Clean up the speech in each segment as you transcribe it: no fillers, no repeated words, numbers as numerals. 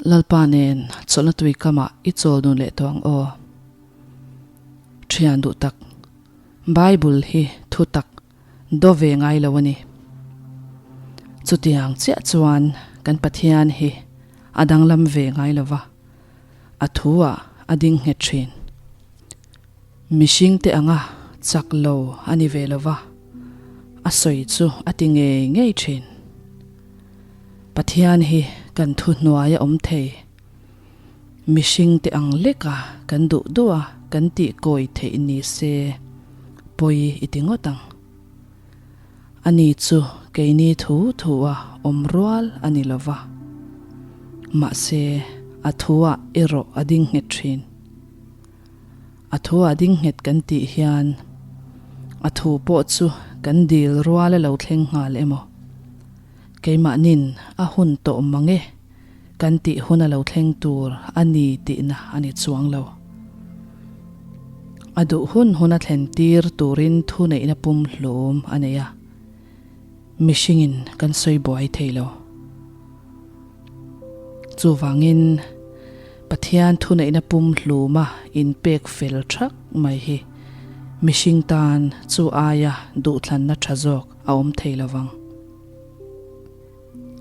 Lalpa nen chawlhna tui kamah i chawl dun leh tawh ang aw. Thian duh tak, Bible hi thu tak do ve ngai lo a ni. Chutiang chiah chuan kan Pathian hi a danglam ve ngai lo va, a thu ah a ding nghet thin. Mihring te anga chak lo a ni ve lo va, a sawi chu a ti ngei ngei thin. Pathian hi kan thu hnuai a awm thei. Mihring te ang leka kan duh duh a kan tih kawi theih ni se pawi i ti ngawt ang. Ani chu keini thu thu a awm rual a ni lo va, mahse a thu ah erawh a ding nghet thin. A thu ah ding nghet kan tih hian a thu pawh chu kan dil rual a lo thleng nghal emaw? Keimahnin a hun tawh mang e kan tih hun a lo thleng tur a ni tihna a ni chuang lo. A duh hun hun a thlen tir turin thuneihna pum hlum a nei a, mihringin kan sawi buai thei lo. Chuvangin Pathian thuneihna pum hluma inpek fel thak mai hi mihring tan chu aia duhthlanna tha zawk a awm thei lo vang.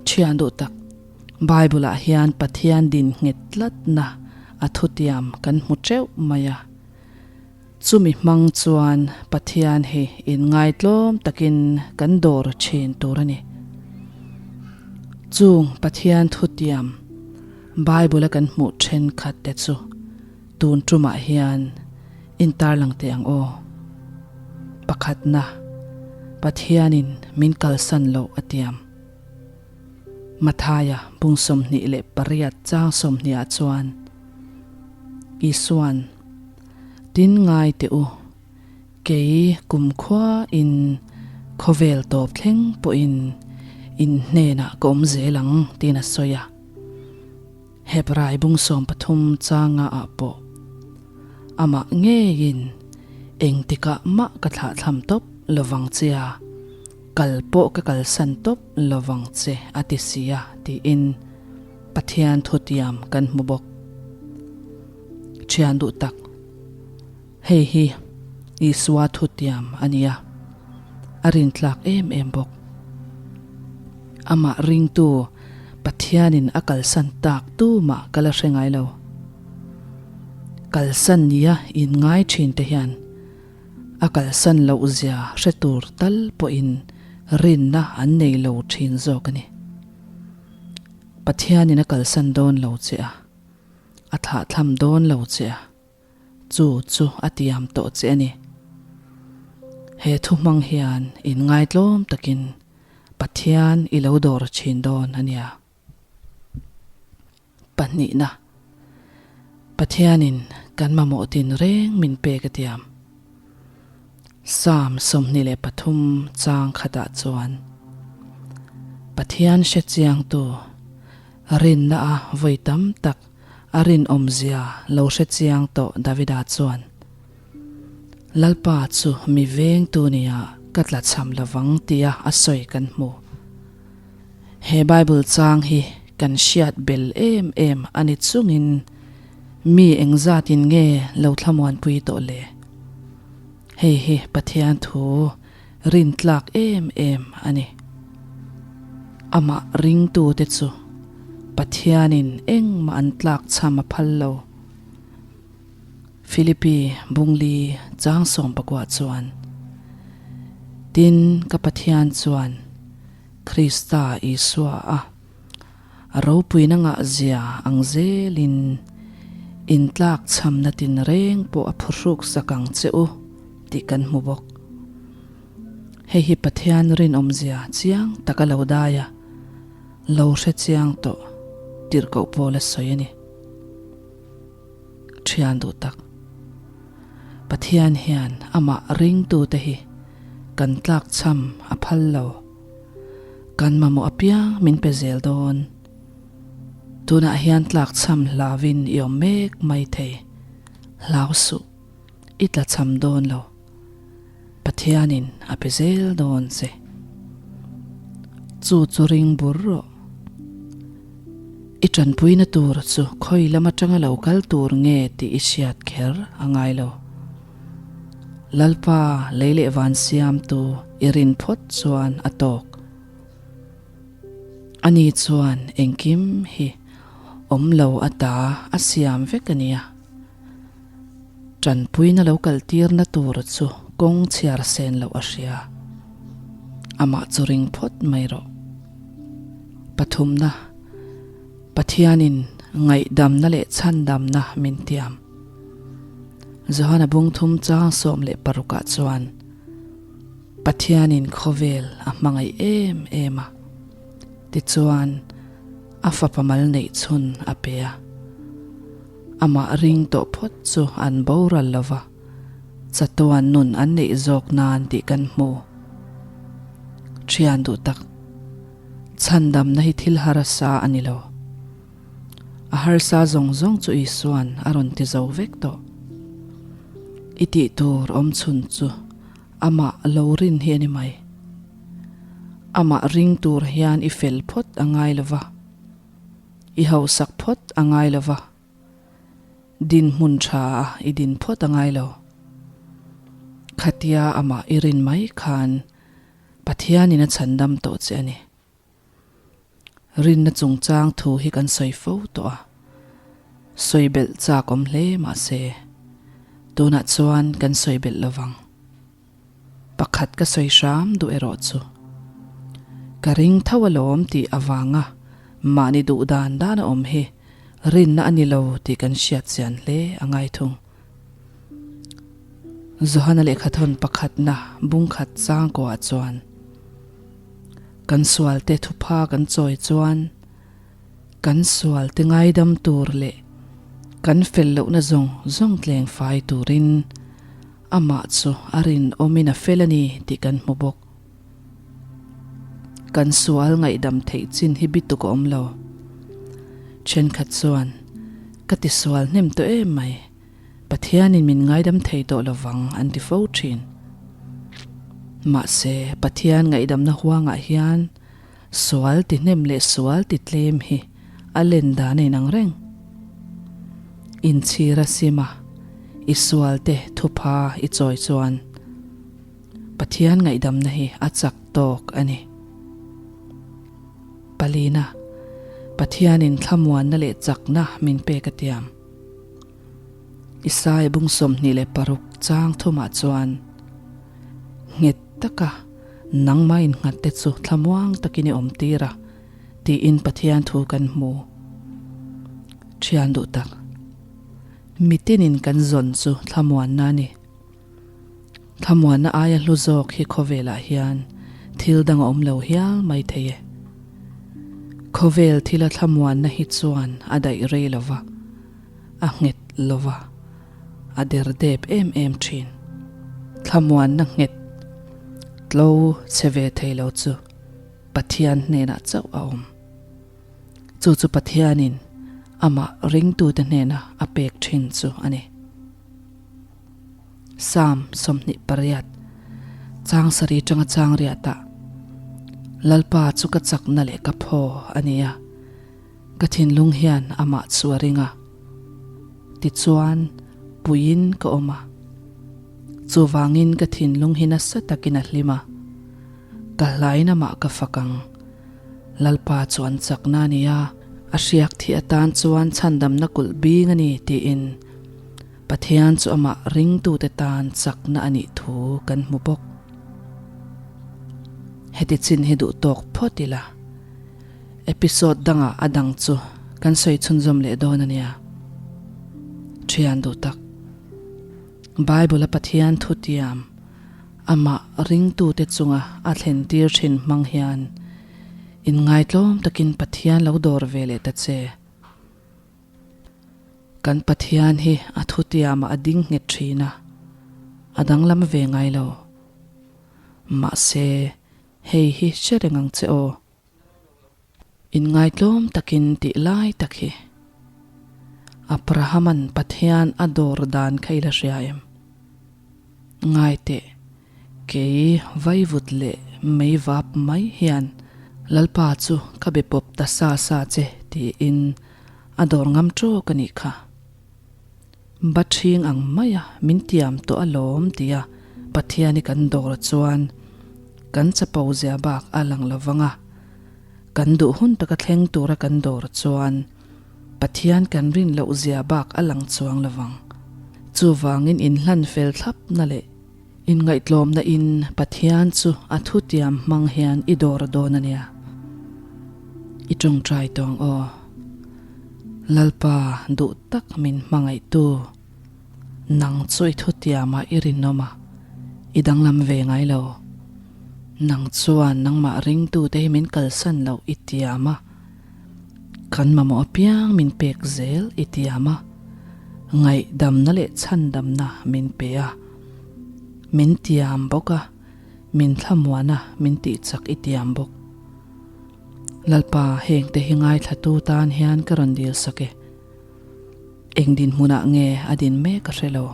Thian duh tak, Bible-ah hian Pathian din nghet tlatna a thutiam kan hmu teuh mai a. Chumi hmang chuan Pathian hi inngaitlawm takin kan dawr thin tur a ni. Chung Pathian thutiam Bible-a kan hmuh thenkhat te chu tun tumah hian intarlang teh ang aw. Pakhatna, Pathianin min kalsan loh a tiam. Mathaia bung 28 chang 20 ah chuan Isuan, Tin ngai teh u, kei kumkhua in khawvel tawp thleng pawhin in hnenah ka awm zel ang tiin a sawi a. Hebrai bung 13 changa ah pawh amah ngeiin engtikah mah ka thlahthlam tawp lovang che a, kal pawh ka kalsan tawp lovang che a ti si a tiin Pathian thutiam kan hmu bawk. Thian duh tak, hei hi Isua thutiam a ni a, a rintlak em em bawk. Amah ringtu Pathianin a kalsan tak tumah ka la hre ngai lo. Kalsan nia inngai thin te hian a kalsan loh zia hre tur tal pawhin rinna an nei lo thin zawk a ni. Pathianin a kalsan dawn lo che a, a thlahthlam dawn lo che a, chu chu a tiam tawh che a ni. He thu hmang hian inngaitlawm takin Pathian i lo dawr thin dawn a nia. Pahnihna, Pathianin kan mamawh tin reng min pek a tiam. Psalm 23 chang khatah chuan, Pathian hre chiangtu rinna a vawi tam tak a rinawmzia lo hre chiang tawh Davida chuan, Lalpa chu mi vengtu nia ka tlachham lovang tia a sawi kan hmu. He Bible chang hi kan hriat bel em em a ni chungin mi engzatin nge lo thlamuanpui tawh le? Hei hi Pathian thu rintlak em em a ni. Amah ringtute chu Pathianin engmah an tlak chham a phal lo. Philippi Bungli chang 19 chuan, Tin, ka Pathian chuan Krista Isua a a ropuina ngah zia ang zelin intlak chhamna tinreng pawh a phuhruk sak ang che u tih kan hmu bawk. Hei hi Pathian rinawmzia chiang taka lo dai a, lo hre chiang tawh tirhkoh pawl a sawi a ni. Thian duh tak. Pathian hian amah ringtute hi kan tlak chham a phal lo. Kan mamawh apiang min pe zel dawn. Tunah hian tlak chham hlauvin i awm mek mai thei. Hlau suh, i tla chham dawn lo. Pathianin a pe zel dawn che. Chu chu ring bur rawh. I tanpuina tur chu khawi lam atanga lo kal tur nge tih i hriat kher a ngai lo. Lalpa lei leh van siamtu i rin phawt chuan a tawk. Ani chuan engkim hi awm lo ata a siam vek a nia. Tanpuina lo kaltirna tur chu kawng chhiar sen loh a hria. Amah chu ring phawt mai rawh. Pathumna, Pathianin ngaihdamna leh chhandamna min tiam. Johana bungthum chang 16 ah chuan Pathianin khawvel a hmangaih em em a, tichuan a fapa mal neih chhun a pe a. Amah ring tawh phawt chu an boral lo va, chatuan nun an neih zawk nan tih kan hmu. Thian duh tak, chhandamna hi thil harsa a ni lo. A harsa zawng zawng chu Isua'n a rawn ti zo vek tawh. I tih tur awm chhun chu amah lo rin hi a ni mai. Amah ring tur hian i fel phawt a ngai lo va. I hausak phawt a ngai lo va, dinhmun tha a i din phawt a ngai lo. Khatia amah i rin mai khan Pathianin a chhandam tawh che a ni. Rinna chungchang thu hi kan sawi fo tawh a, sawi belh chak awm hle mahse tunah chuan kan sawi belh lo vang. Pakhat ka sawi hram duh erawh chu ka ring tho alawm tih avanga mahni duh dan dan a awm hi rinna a ni lo tih kan hriat chian hle a ngai thung. Johana lehkhathawn pakhatna bungkhat changkuah chuan kan sualte thupha kan chawi chuan Kan sual te ngaidam tur leh kan fel lohna zawng zawng tleng fai turin amah chu a rinawmin a fel a ni tih kan hmu bawk. Kan sual ngaihdam theih chin hi bituk a awm lo. Thenkhat chuan, Ka ti sual hnem tawh em mai, Pathianin min ngaidam thei tawh lovang an ti fo thin. Mahse, Pathian ngaihdamna huangah hian Sual ti hnem leh sual ti tlem hi a len dan a inang reng. Inchhir a sim a, i sualte thupha i chawi chuan Pathian ngaihdamna hi a chak tawk a ni. Palina, Pathianin thlamuanna leh chakna min pek a tiam. Isaiah bung 26 chang thumah chuan nghet taka nangmah innghatte chu thlamuang takin i awm tir a tiin Pathian thu kan hmu. Thian duh tak, mitinin kan zawn chu thlamuanna a ni. Thlamuanna aia hlu zawk hi khawvelah hian thil dang a awm lo hial mai thei e. Khawvel thila thlamuanna hi chuan a daih rei lo va, a nghet lo va, a der dep em em thin. Thlamuanna nghet tlo che ve thei lo chu Pathian hnenah chauh a awm. Chu chu Pathianin amah ringtute hnena a pek thin chu a ni. Psalm 28, Chang sarih tanga chang riatah, Lalpa chu ka chakna leh ka phaw a ni a, ka thinlung hian amah chu a ring a. Tichuan, puiin ka awm a. Chuvangin ka thinlung hi nasa takin a hlim a, ka hlain amah ka fak ang. Lalpa chu an chakna a ni a, a hriak thih atan chuan chhandamna kulh bing a ni, tiin. Pathian chu amah ringtute tan chakna a nih thu kan hmu bawk. Heti chin hi duh tawk phawt ila, episode dangah a dang chu kan sawi chhunzawm leh dawn a nia. Thian duh tak, Bible-a Pathian thutiam amah ringtute chunga a thlentir thin hmang hian inngaitlawm takin Pathian lo dawr ve leh ta che. Kan Pathian hi a thutiamah a ding nghet thin a, a danglam ve ngai lo. Mahse, hei hi hre reng ang che aw. Inngaitlawm takin tih lai tak hi Abrahama'n Pathian a dawr dan kha i la hria em? Ngai teh, kei vaivut leh mei vap mai hian Lalpa chu ka be pawp ta sa sa che tiin. tiin a dawr ngam tawk a nih kha. Ba ṭhing ang maia min tiam tawh alawm tia Pathian i kan dawr chuan kan chapo zia bak a lang lo vang a, kan duh hun taka thleng tura kan dawr chuan Pathian kan rin loh zia bak a lang chuang lo vang. Chuvangin inhlan fel thlapna leh inngaihtlawmna in Pathian chu a thutiam hmang hian i dawr dawn a nia. I tawngtai tawng aw. Lalpa duh tak min hmangaihtu, nang chu i thutiamah i rinawm a, i danglam ve ngai lo. Nang chuan nangmah ringtute hi min kalsan loh i tiam a. Kan mamawh apiang min pek zel i tiam a, ngaihdamna leh chhandamna min pe a, min tiam bawk a, min thlamuan a, min tihchak i tiam bawk. Lalpa, hengte hi ngaithlatu tan hian ka rawn dil sak e. Eng dinhmunah nge a din mek ka hre lo.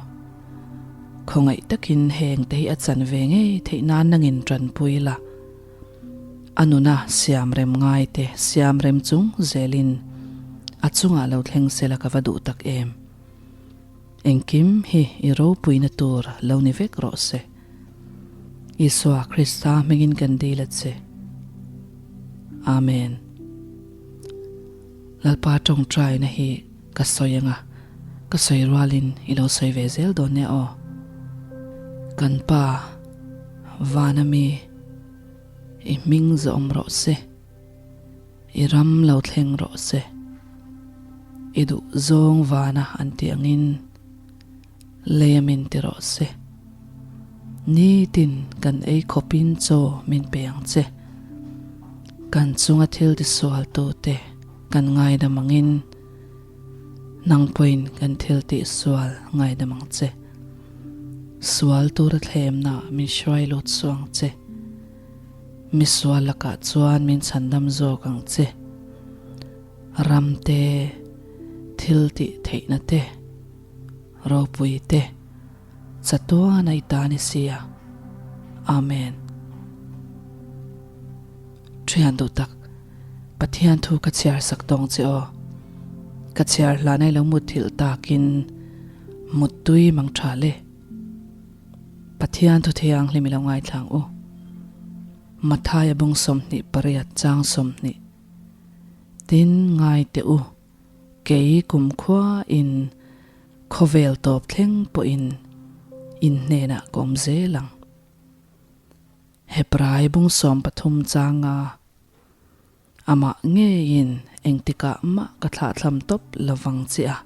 Khawngaih takin hengte hi a chan ve ngei theih nan nangin tanpui la. A nuna siamrem ngaite siamrem chung zelin a chungah lo thleng sela ka va duh tak em. Engkim hi i ropuina tur lo ni vek rawh se. Isua Krista hmingin kan dil a che. Amen. Lalpa tawngtaina hi ka sawi anga ka sawi rualin i lo sawi ve zel dawn nia aw. Kan Pa vana mi i hming zawm rawh se, i ram lo thleng rawh se, i duh zawng vana an tih angin lei a min ti rawh se. Nitin kan ei khawpin chaw min pe ang che. Kan chunga thil tisual tute kan ngaidam angin nang pawhin kan thil tihsual ngaidam ang che. Sual tura thlemna min hruai lut suh ang che. Mi sual lakah chuan min chhandam zawk ang che. Ram te, thil tih theihna te, ropui te, chatuan a i ta ni sia. Amen. Thian duh tak, Pathian thu ka chhiar sak tawng che aw. Ka chhiar hlan ai lo mutthilh takin muttui mang tha le. Pathian thu thianghlim i lo ngaithlang u. Mathaia bung 28 chang 20. Tin ngai teh u, kei kumkhua in khawvel tawp thleng pawhin in hnenah ka awm zel ang. Hebrai bung 13 changa amah ngeiin engtikah mah ka thlahthlam tawp lovang che a,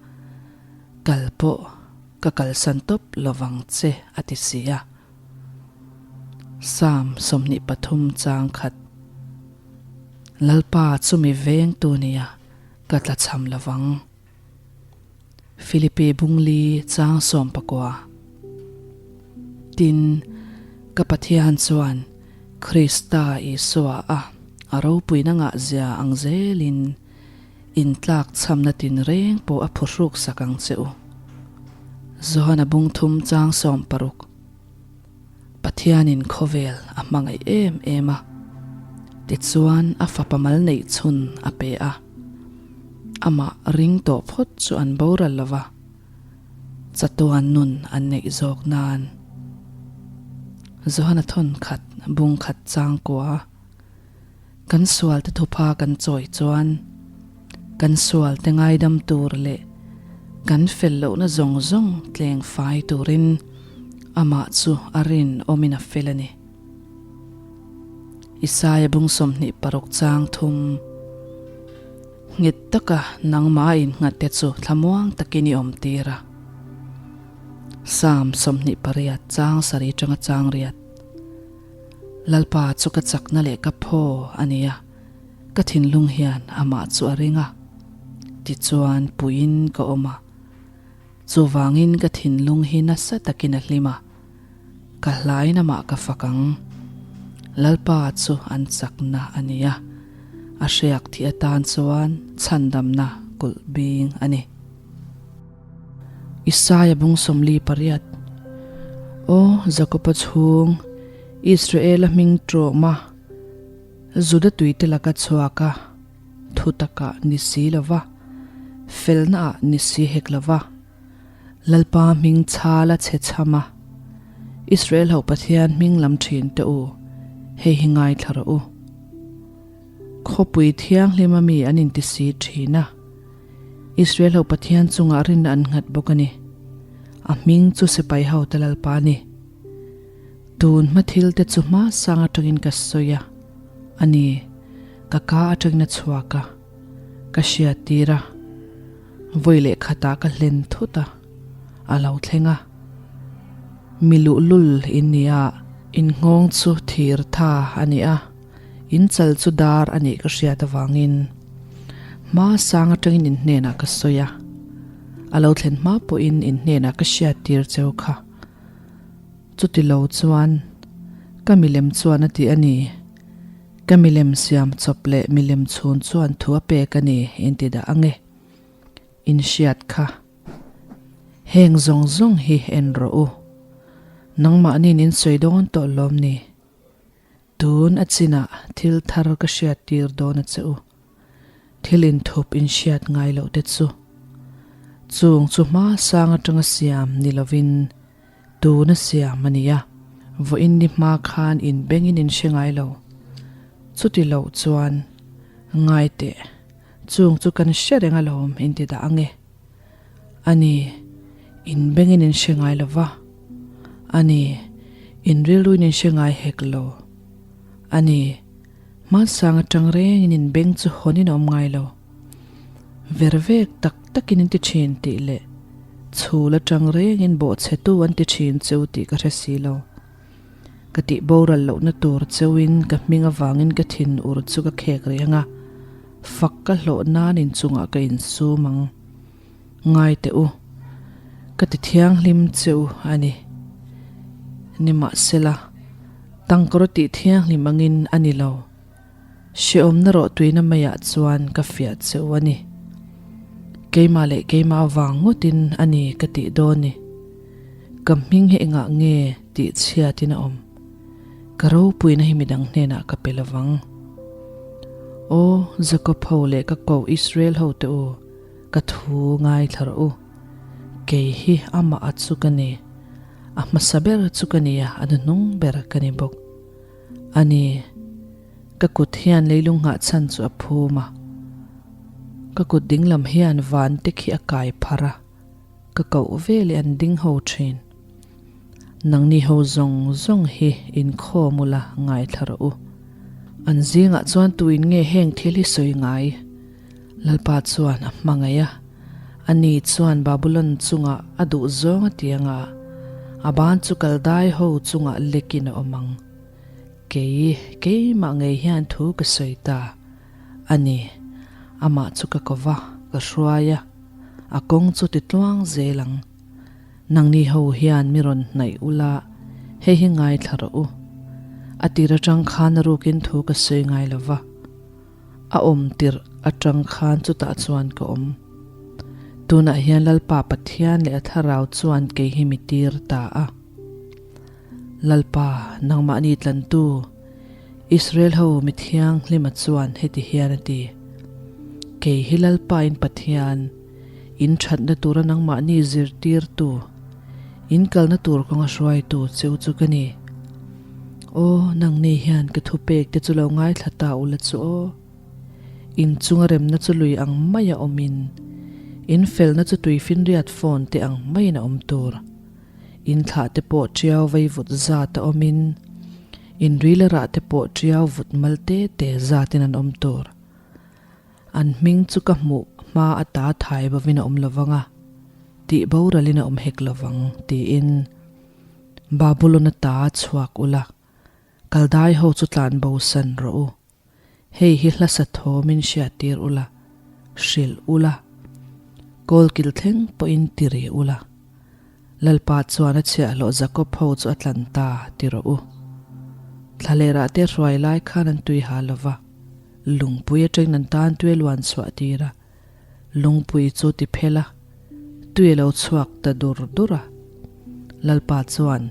kal pawh ka kalsan tawp lovang che a ti si a. Psalm 23 chang khat Lalpa chumi vengtu nia ka tlachham lovang. Philipi bungli chang 19. Tin, ka Pathian chuan Krista Isua a a ropuina ngahzia ang zelin intlak chhamna tinreng pawh a phuhruk sak ang che u. Johana bung thum chang 60. Pathianin khawvel a hmangaih em em a, tichuan a fapa mal neih chhun a pe a. Amah ring tawh phawt chu an boral lo va, chatuan nun an neih zawk nan. Johana thawn khat bung khat chang kua. Kan sualte thupha kan chawi chuan kan sualte ngaidam tur leh kan fel lohna zawng zawng tleng fai turin amah chu a rinawmin a fel a ni. Isaia bung 26 chang thum Nghet taka nangmah a innghatte chu thlamuang takin i awm tir a. Psalm 28 chang sarih atanga chang riat. Lalpa chu ka chakna leh ka phaw a ni a, ka thinlung hian amah chu a ring a, tichuan puiin ka awm a. Chuvangin ka thinlung hi nasa takin a hlim a, ka hlain amah ka fak ang. Lalpa chu an chakna a ni a, a hriak thih atan chuan chhandamna kulh bing a ni. Isaia bung 48 Aw Jakoba chhung, Israela hming tawma Juda tuite laka chhuak a. Thutakah ni si lo va, felnaah ni si hek lo va. Lalpa hming chhal a chhe chham a, Israel ho Pathian hming lam thin teh u, hei hi ngaithla rawh u. Khawpui thianghlim a mi an inti si thin a, Israel ho Pathian chungah rinna an nghat bawk a ni. A hming chu sipai hote Lalpa a ni. Tun hma thil te chu hma sang atangin ka sawi a, a ni, ka ka atangin a chhuak a, ka hriat tir a, vawi leh khatah ka hlen thut a, a lo thleng a. Mi luhlul in ni a, in nghawng chu thir tha a ni a, in chal chu dar a nih ka hriat avangin hma sang atangin in hnenah ka sawi a, a lo thlen hma pawhin in hnenah ka hriat tir cheu kha. Chuti lo chuan ka milem chuan a ti a ni. Ka milem siam chawp leh milem chhun chuan thu a pek a ni inti dah ang e. In hriat kha. Heng zawng zawng hi en rawh u. Nangmahniin in sawi dawn tawh lawm ni. Tun a chinah thil thar ka hriat tir dawn a che u. Thil inthup in hriat ngai loh te chu. Chung chu hma sang atanga siam ni lovin tuna siam a ni a. Vawiin ni hma khan in bengin in hre ngai lo. Chuti loh chuan ngai teh. Chung chu kan hre reng alawm in ti dah ang e. A ni, in bengin in hre ngai lo va. A ni, in rilruin in hre ngai hek lo. A ni, hmansang atang rengin in beng chu hawnin a awm ngai lo. Ver vek tak takin in ti thin tih leh chhul atang rengin bawhchhetu an ti thin cheu tih ka hre si lo. Ka tih boral lohna tur cheuin ka hming avangin ka thin ur chu ka khek reng a, fak ka hlawh nan inchungah ka insum ang. Ngai teh u, ka ti thianghlim che u a ni. Nimahsela, tangkawr tih thianghlim angin a ni lo. Hrehawmna rawh tuina maiah chuan ka fiah che u a ni. Keimah leh keimah avang ngawtin a ni ka tih dawn ni. Ka hming hi engah nge tih chhiatin a awm? Ka ropuina hi midang hnenah ka pe lovang. Aw, Jakob ho leh ka koh Israel ho te u, ka thu ngaithla rawh u. Kei hi amah a chu ka ni. A hmasa ber chu ka ni a, a hnuhnung ber ka ni bawk. A ni, ka kut hian leilung nghah chhan chu a phum a. Ka kut dinglam hian van te khi a kai pharh a, ka koh ve leh an ding ho thin. Nangni ho zawng zawng hi inkhawm ula ngaithla rawh u. An zingah chuan tuin nge heng thil hi sawi ngai? Lalpa chuan a hmangaih a, ani chuan Babulon chungah a duh zawng a ti anga, a ban chu Kaldai ho chungah lekin a awm ang. Kei, keimah ngei hian thu ka sawi ta a ni, amah chu ka ko va, ka hruai a, a kawng chu ti tluang zel ang. Nangni ho hian mi rawn hnaih ula, hei hi ngaithla rawh u. A tir atang khan a rukin thu ka sawi ngai lo va. A awm tirh atang khan chutah chuan ka awm. Tunah hian Lalpa Pathian leh a Thlarau chuan kei hi mi tir ta a. Lalpa, nangmahni tlantu, Israel ho mi thianghlima chuan heti hian a ti, Kei hi Lalpa in Pathian, in thatna tura nangmahni zirtirtu, in kalna tur kawnga hruaitu cheu chu ka ni. Aw, nangni hian ka thupek te chu lo ngaithla ta ula chu aw. In chunga remna chu lui ang maia awmin, in felna chu tuifinriat phone te ang maiin a awm tur. In thlah te pawh tiau vaivut zat a awmin, in rila rah te pawh tiau vut mal te te zatin an awm tur. An hming chu ka hmuh hma ata thai bovin a awm lovang a, tih boralin a awm hek lovang, tiin Babulon ata chhuak ula, Kaldai ho chu tlan bosan rawh u. Hei hi hlasa thawmin hriattir ula, hrilh ula, kawlkil thleng pawhin ti ri ula. Lalpa chuan a chhiahhlawh Jakob ho chu a tlan ta ti rawh u. Thlalerah te hruai lai khan an tui ha lo va, lungpui atangin an tan tui a luan chhuah tir a, lungpui chu ti phel a, tui a lo chhuak ta dur dur a. Lalpa chuan,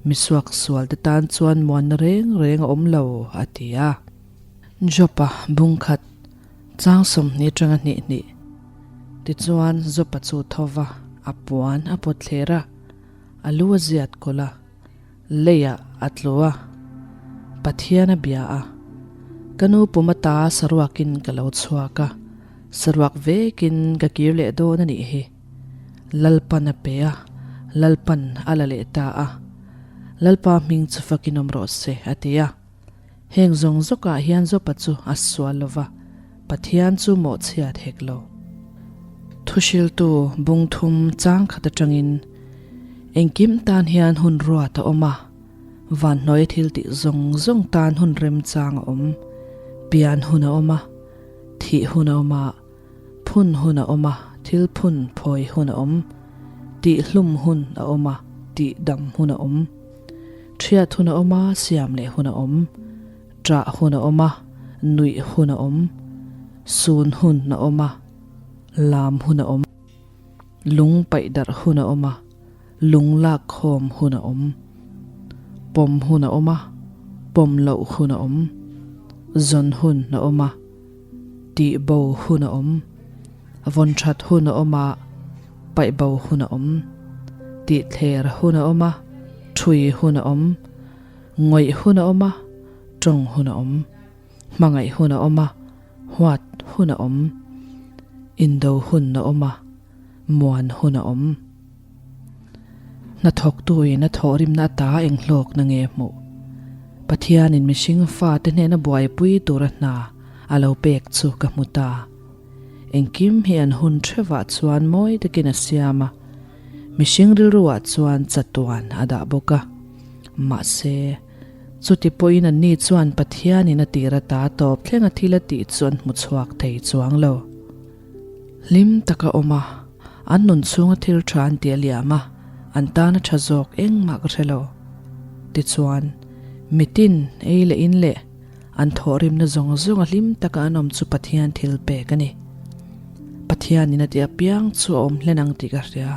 Misuak sualte tan chuan muanna reng reng a awm lo, a ti a. Job-a bungkhat. Chang 20 atanga hnih hnih. Tichuan Jopa chu tho va, a puan a pawt thler a, a lu a ziat kawlh a, leiah a tlu a, Pathian a bia a. Ka nu pum ata saruakin ka lo chhuak a, saruak vekin ka kir leh dawn a nih hi. Lalpan a pe a, Lalpan a la leh ta a. Lalpa hming chu fakin awm rawh se, a ti a. Heng zawng zawkah hian Jopa chu a sual lo va, Pathian chu mawhchhiat hek lo. Thuhriltu bung thum chang khat atangin engkim tan hian hun ruat a awm a, vanhnuaia thil tih zawng zawng tan hun remchang a awm, pian hun a awm a, thih hun a awm a, Phun hun a awm a, thil phun phawi hun a awm. Tihhlum hun a awm a, tihdam hun a awm. Thiat hun a awm a, siam leh hun a awm. Ṭah hun a awm a, nuih hun a awm. Sun hun a awm a, lam hun a awm. Lung paih darh hun a awm a, lung lak khawm hun a awm. Pawm hun a awm a, pawm loh hun a awm. Zawn hun a awm a. Tih bo hun a awm. Vawn that hun a awm a, paih bo hun a awm. Tih thler hun a awm a, thui hun a awm. Ngawih hun a awm a, tawng hun a awm. Hmangaih hun a awm a, huat hun a awm. Indo hun a awm a, muan hun a awm. Hnathawktuin a thawhrimna ata enghlawkna nge hmuh? Pathianin mihring fate hnena buaipui tura hna a lo pek chu ka hmu ta. Engkim hi an hun thevah chuan mawi takin a siam a, mihring rilruah chuan chatuan a dah bawk a. Mahse, chuti pawhin anni chuan Pathianin a tir ata tawp thlenga thil a tih chu an hmu chhuak thei chuang lo. Hlim taka awm a, an nun chhunga thil tha an ti a liam a, an tana tha zawk engmah ka hre lo. Tichuan, mitin ei leh in leh an thawhrimna zawng zawnga hlim taka an awm chu Pathian thil pek a ni. Pathianin a ti apiang chu a awm hlen ang tih ka hria.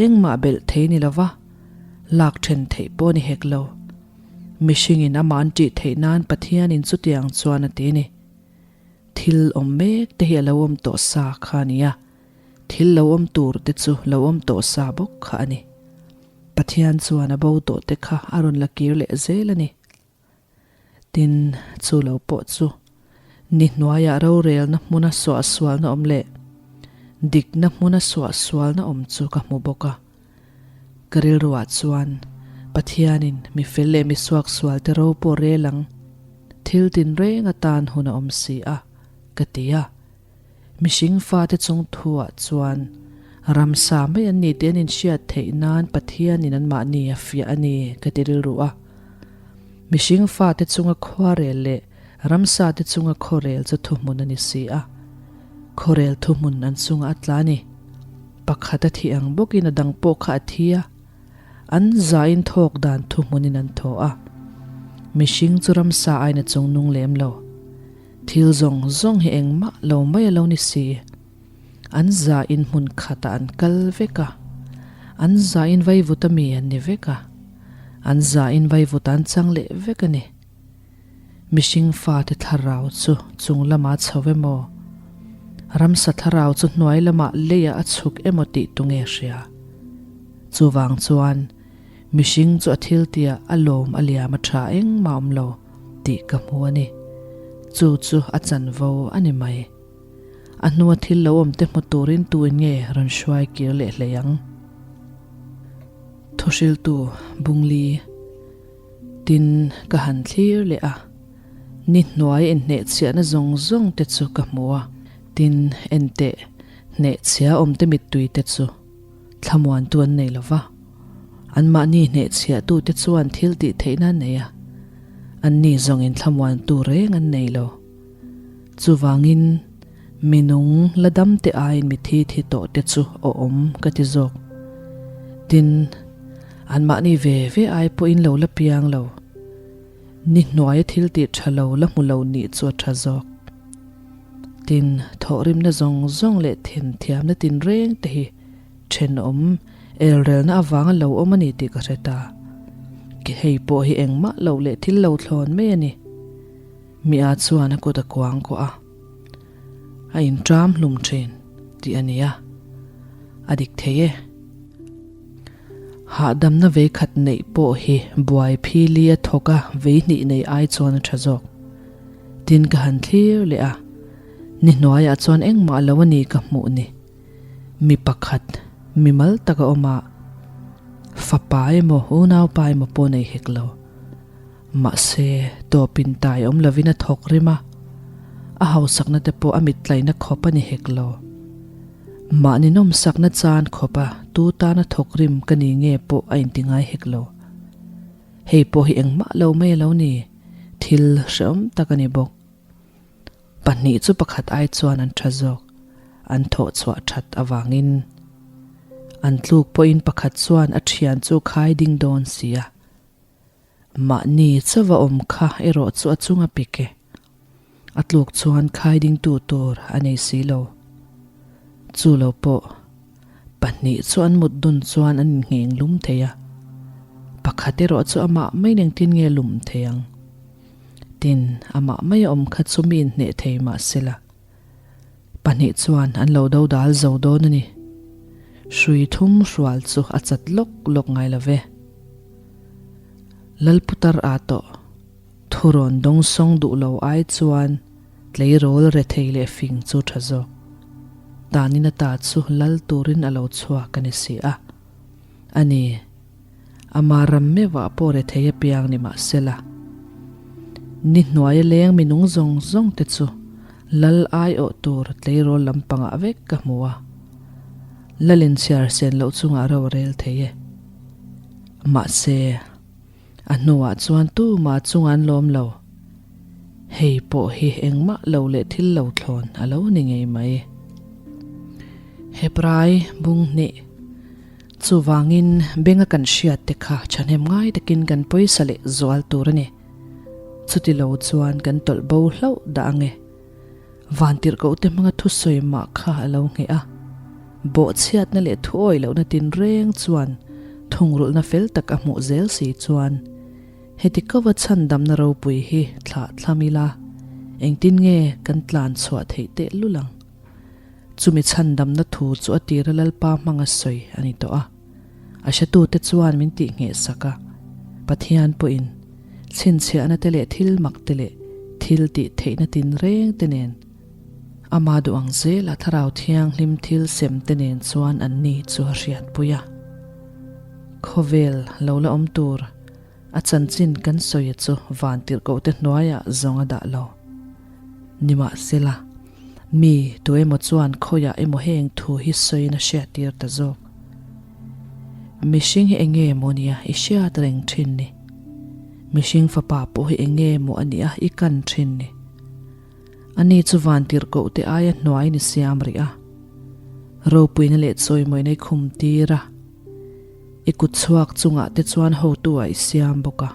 Engmah belh thei ni lova, lak then theih pawh ni hek lo. Mihringin amah an tih theih nan Pathianin chutiang chuan a ti a ni. Thil awm mek te hi a lo awm tawh sa kha a ni a, thil lo awm tur te chu lo awm tawh sa bawk kha a ni. Pathian chuan a bo tawh te kha a rawn la kir leh zel a ni. Tin, chu lo pawh chu ni hnuaiah rorelna hmuna suahsualna awm leh dikna hmuna suahsualna awm chu ka hmu bawk a. Ka rilruah chuan Pathianin mi fel leh mi suaksual te ro pawh rel ang, thil tinreng atan hun a awm si a, ka ti a. Mihring fate chung thuah chuan ramsa mai an ni tih an inhriat theih nan Pathianin anmahni a fiah a ni, ka ti rilru a. Mihring fate chunga khuarel leh ramsa te chunga khawrel chu thuhmun a ni si a. Khawrel thuhmun an chungah a tla a ni. Pakhat a thih ang bawkin a dang pawh kha a thi a, an zain thawk dan thuhmunin an thaw a. Mihring chu ramsa aiin a chung nung lem lo. Thil zawng zawng hi engmah lo mai a lo ni si. An zain hmun khatah an kal vek a, an zain vaivut a mi an ni vek a, an zain vaivut an chang leh vek a ni. Mihring fate thlarau chu chung lamah a chho emaw, ramsa thlarau chu hnuai lamah leiah a chhuk emaw tih tu nge hria? Chuvang chuan mihring chu a thil tihah a lawm a liam a tha engmah awm lo tih ka hmu a ni. Chu chu a chanvo a ni mai. A hnua thil lo awm te hmu turin tuin nge rawn hruai kir leh hlei ang? Thuhriltu Bungli. Tin, ka han thlir leh a, ni hnuai inhnehchhiahna zawng zawng te chu ka hmu a, tin, enteh, hnehchhia awmte mittui te chu thlamuantu an nei lo va, anmahni hnehchhiahtute chuan thil tih theihna an nei a, anni zawngin thlamuantu reng an nei lo. Chuvangin, mi nung la dam te aiin mi thi thi tawh te chu awm ka ti zawk. Tin, anmahni ve ve ai pawhin lo la piang lo. Ni hnuaia thil tih tha lo la hmu lo nih chu a tha zawk. Tin, thawhrimna zawng zawng leh thenthiamna tinreng te hi thenawm elrelna avanga lo awm a ni tih ka hre ta. Hei pawh hi engmah loh leh thil lo thlawn mai a ni. Mi a chuan a kut a kuang kuah a. A inṭam hlum ṭhin tih a nia, a dik thei e. Hahdamna vei khat neih pawh hi buai phili a thawk a vei hnih nei ai chuan a ṭha zawk. Tin ka han thlir leh a, ni hnuaiah chuan engmah lo a ni ka hmuh ni. Mi pakhat, mi mal tak a awm a, fapa emaw unaupa emaw pawh nei hek lo. Mahse, tawpin tai awm lovin a thawk rim a, a hausakna te pawh a mittlaihna khawp a ni hek lo. Mahni nawmsakna chan khawpa tu tana thawk rim ka ni nge pawh a inti ngai hek lo. Hei pawh hi engmah lo mai a lo ni, thil hrehawm tak a ni bawk. Pahnih chu pakhat ai chuan an tha zawk, an thawh chhuah that avangin. An tluk pawhin pakhat chuan a thian chu khai ding dawn si a. Mahni chauva awm kha erawh chu a chung a pik e. A tluk chuan khai dingtu tur a nei si lo. Chu lo pawh pahnih chu an mut dun chuan an inngheng lum thei a. Pakhat erawh chu amah mai engtin nge lum thei ang? Tin, amah mai a awm kha chu mi inhneh thei mah sela. Pahnih chuan an lo do dal zo dawn a ni. Hrui thum hrual chu a chat lawk lawk ngai lo ve. Lalputar a tawh. Thurawn dawngsawng duh lo ai chuan tleirawl rethei leh fing chu tha zawk. Tanin ata chu lal turin a lo chhuak a ni si a. A ni. Ama ram meuhah pawh rethei apiang ni mah sela. Ni hnuaia leng minung zawng zawng te chu lal aiawh tur tleirawl lampangah vek ka hmu a. Lal inchhiar sen loh chungah ro a rel thei e. Mahse, a hnuah chuan tumah chunga an lawm lo. Hei pawh hi engmah lo leh thil lo thlawn a lo ni ngei mai. Hebrai bung hnih. Chuvangin benga kan hriat te kha thahnem ngai takin kan pawisa leh zual tur a ni. Chuti lo chuan kan tawlh bo hlauh dah ang e. Vantirhkoh te hmanga thusawi mah kha a lo ngheh a. Bawhchhiatna leh thuawi lohna tinreng chuan thungrulhna fel tak a hmuh zel si chuan heti kova chhandamna ropui hi thlah thlam ila engtin nge kan tlan chhuah theih tehlul ang? Chumi chhandamna thu chu a tira Lalpa hmanga sawi a ni tawh a. A hretute chuan min tihngheh sak a, Pathian pawhin chhinchhiahna te leh thil mak te leh thil tih theihna tinreng te nen Ama duh ang zela Thlarau Thianghlim thil sem te nen chuan anni chu a hriatpui a. Khawvel lo la awm tur A chanchin kan sawi chu vantirhkoh te hnuaiah zawng a dah lo. Nimahsela, mi tu emaw chuan khawiah emaw heng thu hi sawiin a hriattir ta zawk. Mihring hi eng nge maw nia i hriat reng thin ni? Mihring fapa pawh hi eng nge maw a nia i kan thin ni? Ani chu vantirhkoh te aia hnuaiin i siam rih a, ropuina leh chawimawina i khum tir a. I kut chhuak chungah te chuan hotu ah i siam bawk a,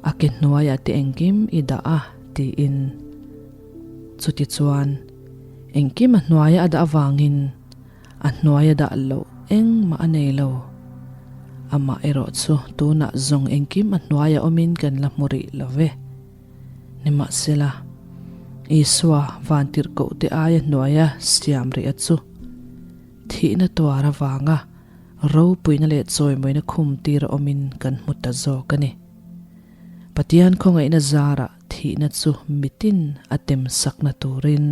a ke hnuaiah te engkim i dah a tiin. Chutichuan, engkim a hnuaia a dah avangin a hnuaia dah loh engmah a nei lo. Amah erawh chu tunah zawng engkim a hnuaia awmin kan la hmu rih lo ve. Nimahsela, Isua vantirhkohte aia hnuaia siam rih a chu. Thihna tuar avanga ropuina leh chawimawina khum tir a awmin kan hmu ta zawk a ni. Pathian khawngaihna zarah thihna chu mitin a tem sakna turin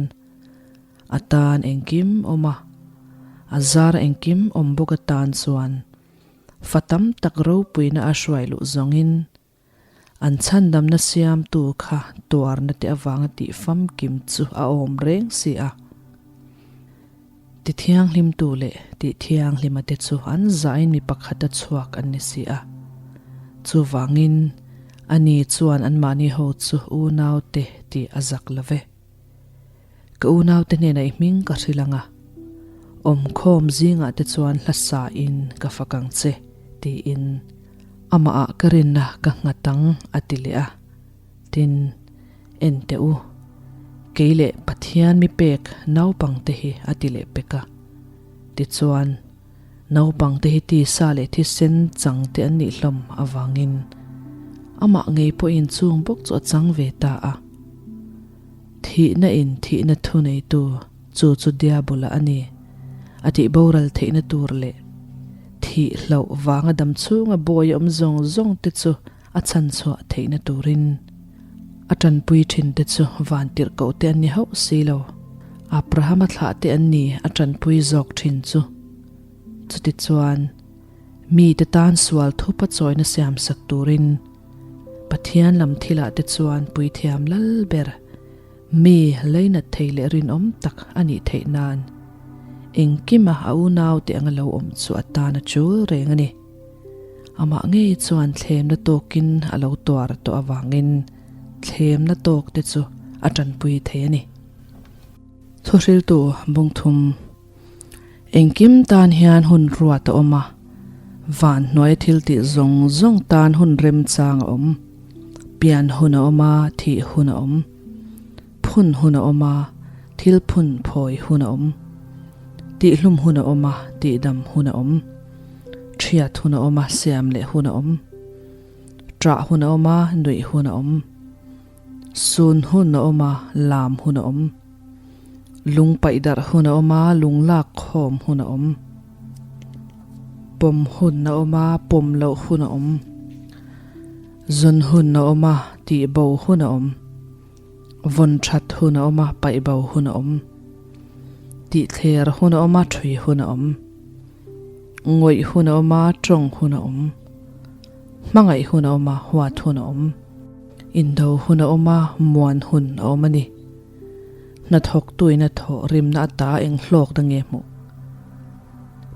a tan engkim awm a, a zara engkim awm bawk atan chuan fa tam tak ropuina a hruai luh zawngin An chhandamna siamtu kha tuarna te avanga tih famkim chu a awm reng si a. Ti thianghlimtu leh tih thianghlima te chu an zahin mi pakhata chhuak an ni si a. Chuvangin, ani chuan anmahni ho chu unaute tih a zak lo ve. Ka unaute hnenah i hming ka hrilh ang a, awmkhawm zingah te chuan hla sain ka fak ang che, tiin amahah ka rinna ka nghat ang a ti leh a. Tin, en teh u, kei leh Pathian mi pek naupangte hi a ti leh pek a. Tichuan, naupangte hi tisa leh thisen changte an nih hlawm avangin amah ngei pawhin chung bawk chu a chang ve ta a. Thihna in thihna thuneitu chu chu Diabola a ni. A tih boral theihna tur leh thih hlauh vanga dam chhunga bawi awm zawng zawng te chu a chhanchhuah theihna turin a tanpui thin te chu vantirhkoh te an ni hauh si lo. Abrahama thlah te an ni a tanpui zawk thin chu. Chutichuan, mite tan sual thupa chawina siamsak turin Pathian lam thilah te chuan puithiam lal ber mi leinat thei leh rinawm tak a nih theih nan engkima a unaute anga lo awm chu a tan a chul reng a ni. Amah ngei chuan thlemna tawkin a lo tuar tawh avangin thlemna tawk te chu a tanpui thei a ni. Thuhriltu Bungthum. Engkim tan hian hun ruat a awm a, van hnuaia thil tih zawng zawng tan hun remchang a awm. Pian hun a awm a, thih hun a awm. Phun hun a awm a, thil phun phawi hun a awm. Tihhlum hun a awm a, tihdam hun a awm. Thiat hun a awm a, siam leh hun a awm. Ṭah hun a awm a, nuih hun a awm. Sun hun a awm a, lam hun a awm. Lung paih darh hun a awm a, lung lak khawm hun a awm. Pawm hun a awm a, pawm loh hun a awm. Zun hun a awm a, tih bo hun a awm. Vawn that hun a awm a, paih bo hun a awm. Tih thler hun a awm a, thui hun a awm. Ngawih hun a awm a, tawng hun a awm. Hmangaih hun a awm a, huat hun a awm. Indo hun a awm a, muan hun a awm a ni. Hnathawktuin a thawh rimna ata eng hlawkna nge hmuh?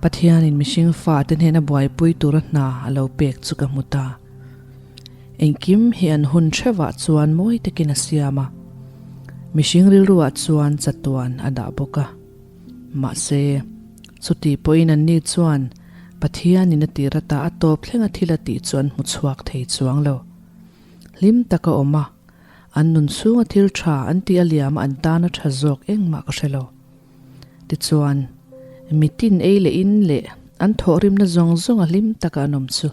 Pathianin mihring fate hnena buaipui tura hna a lo pek chu ka hmu ta. Engkim hi an hun hrevah chuan mawi takin a siam a, mihring rilruah chuan chatuan a dah bawk a. Mahse, chuti pawhin anni chuan Pathianin a tir ata a tawp thlenga thil a tih chu an hmu chhuak thei chuang lo. Hlim taka awm a, an nun chhunga thil tha an tih a liam a an tana tha zawk engmah ka hre lo. Tichuan, mitin ei leh in leh an thawhrimna zawng zawnga hlim taka an awm chu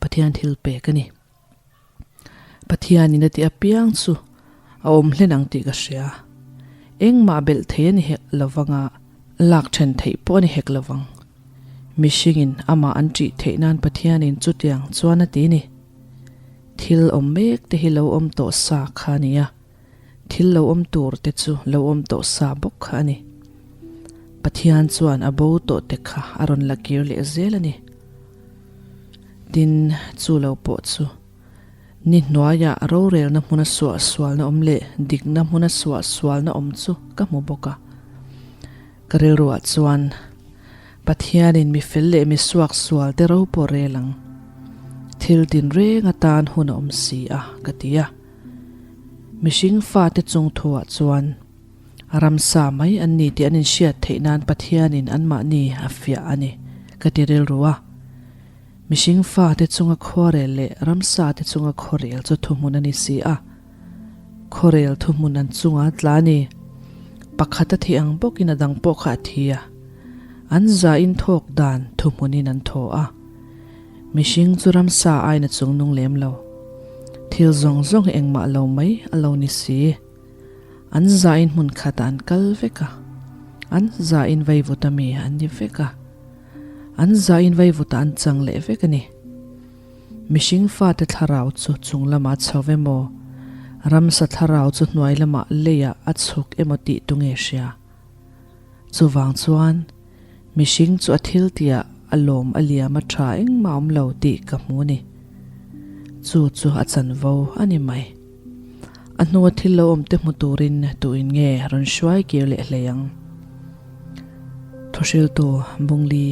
Pathian thil pek a ni. Pathianin a tih apiang chu a awm hlen ang tih ka hria. Engmah belh thei a ni hek lovanga lak then theih pawh a ni hek lovang. Mihringin amah an ṭih theih nan Pathianin chutiang chuan a ti ni. Thil awm mek te hi lo awm tawh sa kha a ni a, thil lo awm tur te chu lo awm tawh sa bawk kha a ni. Pathian chuan a bo tawh te kha a rawn la kir leh zel a ni. Tin, chu lo pawh chu ni hnuaiah rorelna hmuna suahsualna awm leh dikna hmuna suahsualna awm chu ka hmu bawk a. Ka rilruah chuan Pathianin mi fel leh mi suaksual te ro pawh rel ang. Thil tinreng atan hun a awm si a, ka ti a. Mihring fate chung thuah chuan ramsa mai an ni tih an inhriat theih nan Pathianin anmahni a fiah a ni, ka ti rilru a. Mihring fate chunga khuarel leh ramsa te chunga khuarel chu thuhmun a ni si a. Khuarel thuhmun an chunga tla a ni. Pakhat a thih ang bawkin a dang pawh kha a thi a. An zain thawk dan thuhmunin an thaw a. Mihring chu ramsa aiin a chungnung lem lo. Thil zawng zawng hi engmah lo mai a lo ni si. An zain hmun khatah an kal vek a. An zain vaivuta mi an ni vek a. An zain vaivutah an chang leh vek a ni. Mihring fate thlarau chu chung lamah a chho emaw, ramsa thlarau chu hnuai lamah leiah a chhuk emaw tih tu nge hria? Chuvang chuan, mihring chu a thil tihah a lawm a liam a tha engmah awm lo tih ka hmu a ni. Chu chu a chanvo a ni mai. A hnua thil lo awm te hmu turin tuin nge rawn hruai kir leh hlei ang? Thuhriltu Bungli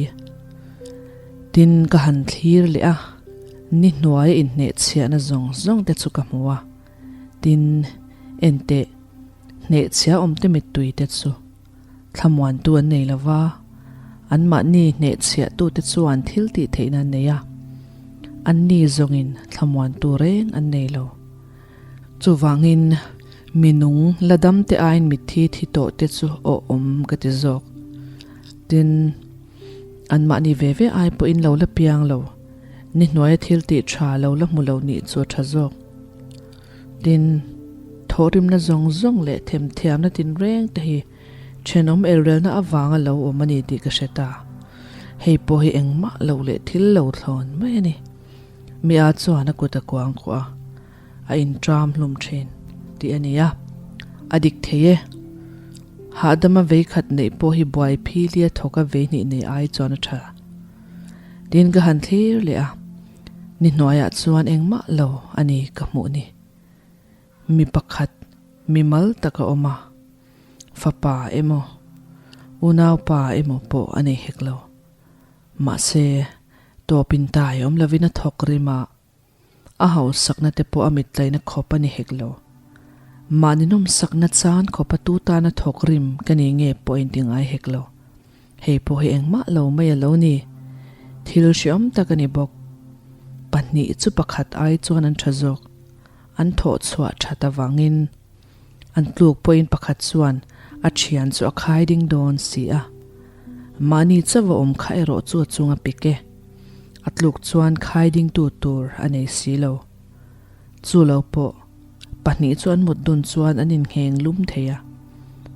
Tin ka han thlir leh a, ni hnuaia inhnehchhiahna zawng zawng te chu ka hmu a. Tin, enteh, hnehchhia awmte mittui te chu thlamuantu an nei lo va, anmahni hnehchhiahtute chuan thil tih theihna an nei a, anni zawngin thlamuantu reng an nei lo. Chuvangin, mi nung la damte aiin mitthi thi tawh te chu awh-awm ka ti zawk. Tin, anmahni ve ve ai pawhin lo la piang lo, ni hnuaia thil tih tha lo la hmu lo nih chu a tha zawk. Tin, Thawhrimna zawng zawng leh themthiamna tinreng te hi thenawm elrelna avanga lo awm a ni tih ka hre ta. Hei pawh hi engmah lo leh thil lo thlawn mai a ni. Mi a chuan a kut a kuang kuah a, a intram hlum thin tih a ni a, a dik thei e. Hahdama vei khat neih pawh hi buai philia thawka vei hnih nei ai chuan a tha. Tin ka han thlir leh a, ni hnuaiah chuan engmah lo a ni ka hmuh ni. Mi pakhat mi mal tak a awm a, fapa emaw, unaupa emaw pawh a nei hek lo. Mahse, tawpin tai awm lovin a thawk rim a, a hausakna te pawh a mitlaina khawp a ni hek lo. Mahni nawmsakna chan khawpa tu tana thawk rim ka ni nge pawh a inti ngai hek lo. Hei pawh hi engmah lo mai a lo ni. Thil hreawm tak a ni bawk. Pahnih chu pakhat ai chuan an tha zawk. An thawh chhuah that avangin an tluk pawhin pakhat chuan a thian chu a khai ding dawn si a. Mahni chauh a awm kha erawh chu a chung a pik e. A tluk chuan khai dingtu tur a nei si lo. Chu lo pawh pahnih chu an mut dun chuan an inngheng lum thei a,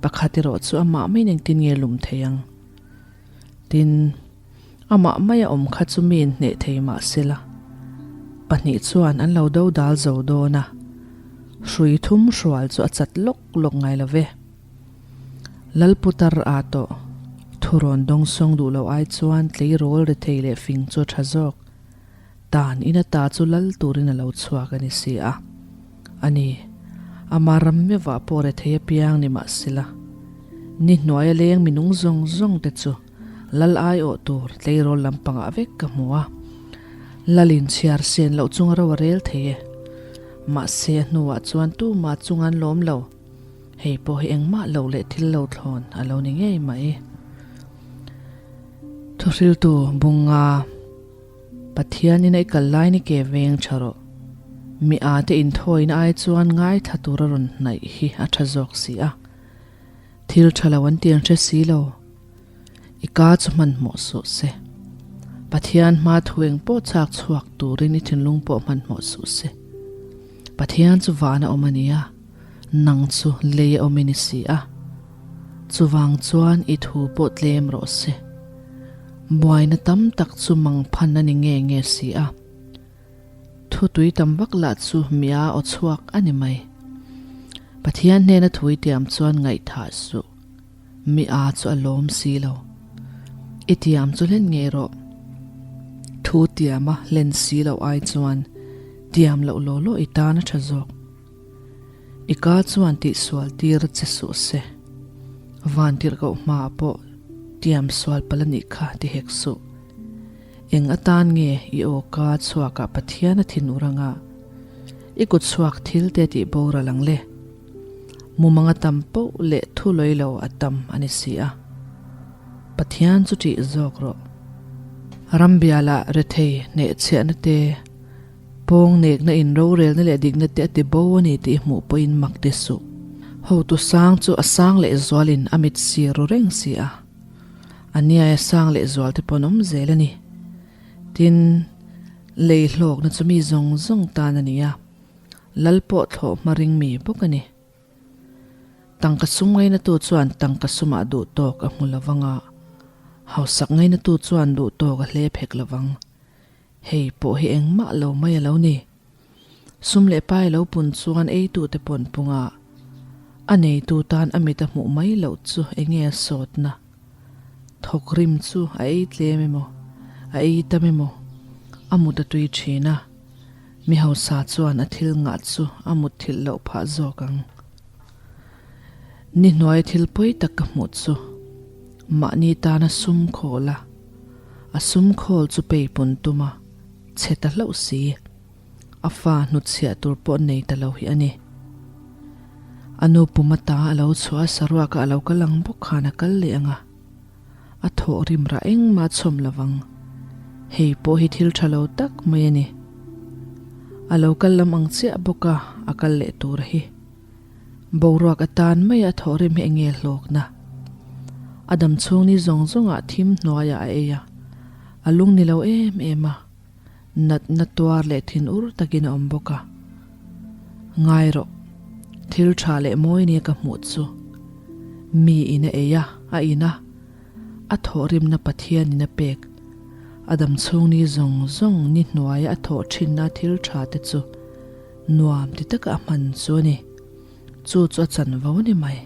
pakhat erawh chu amah maiin engtin nge lum thei ang? Tin, amah maia awm kha chu mi inhneh thei mah sela, pahnih chuan an lo do dal zo dawn a, hrui thum hrual chu a chat lawk lawk ngai lo ve. Lalputar a tawh, thurawn dawngsawng duh loh ai chuan tleirawl rethei leh fing chu a tha zawk. Tan in ata chu lal turin a lo chhuak a ni si a. A ni, ama ram meuhah pawh rethei apiang ni mah sela, ni hnuaia leng minung zawng zawng te chu lal aiawh tur tleirawl lampangah vek ka hmu a. Lalin chhiar sen loh chunga ro a rel thei e. Mahse a hnuah chuan tumah chunga an lawm lo. Hei pawh hi engmah loh leh thil lo thlawn a lo ni ngei mai. Thuhriltu Bunga. Pathianin a i kal lai ni ke veng tha rawh. Mi â te inthawina ai chuan ngaithla tur a rawn hnaih hi a tha zawk si a. Thil tha lo an ti an hre si lo. I ka chu hmanhmawh suh se. Pathian hma thu eng pawh chak chhuak turin i thinlung pawh hmanhmawh suh se. Pathian chu van a awm a nia, nang chu lei a awm i ni si a. Chuvang chuan i thu pawh tlem rawh se. Buaina tam tak chu mangphan a ni nge nge si a. Thu tui tam vak lah chu mia aw chhuak a ni mai. Pathian hnena thui tiam chuan ngaihthah suh. Mi a chu a lawm si lo. I tiam chu hlen ngei rawh. Thu tiama hlen si loh ai chuan tiam loh law law i tan a tha zawk. I ka chuan tihsual tir che suh se. Van tirhkoh hmaah pawh tiam sual palh a nih kha ti hek suh. Eng atan nge i aw ka chhuakah Pathian a thin ur anga i kut chhuak thil te tih boral ang le? Mumang a tam poh leh thu lawi lo a tam a ni si a. Pathian chu ṭih zawk rawh. Rambialah rethei hnehchhiahna te Pawng nekna in rorelna leh dikna te a ti bo a ni tih hmuh pawhin mak ti suh. Hotu sang chu a sang leh zualin a mit sir ru reng si a. A niaia sang leh zual te pawh an awm zel a ni. Tin, lei hlawkna chu mi zawng zawng tan a ni a, lal pawh thlawh hma ring mi bawk a ni. Tangka sum ngainatu chuan tangka sumah duh tawk a hmu lo vang a, hausak ngainatu chuan duh tawk a hlep hek lo vang. Hei pawh hi engmah lo mai a lo ni. Sum leh pai lo pun chuan eitute pawn punga a neitu tan a mit a hmuh mai loh chu enge a sawtna? Thawk rim chu a ei tlem emaw, a ei tam emaw, a mut a tui thin a, mi hausa chuan a thil ngah chu a mut thilh loh phah zawk ang. Ni hnuai thil pawi tak ka hmuh chu mahni tana sum khawl a, A sum khawl chu peipun tum a, chhe ta hlauh si. A fa hnutchhiah tur pawh nei ta lo hi a ni. A nu pum ata a lo chhuah a, saruaka a lo kal ang bawk khan a kal leh ang a. A thawh rim rah engmah chhawm lo vang. Hei pawh hi thil tha lo tak mai a ni. A lo kal lam ang chiah bawk a, a kal leh tur hi. Boruak atan maia a thawh rim hi enge hlawkna? A dam chhung ni zawng zawngah thim hnuaiah a ei a, a lung ni lo em em a, natna tuar leh thin ur takin a awm bawk a. Ngai rawh. Thil tha leh mawi nia ka hmuh chu mi in a ei a, a in a, a thawhrimna Pathianin a pek. A dam chhung ni zawng zawng ni hnuaia a thawh thinna thil tha te chu nuam ti taka a hman chu a ni. Chu chu a chanvo a ni mai.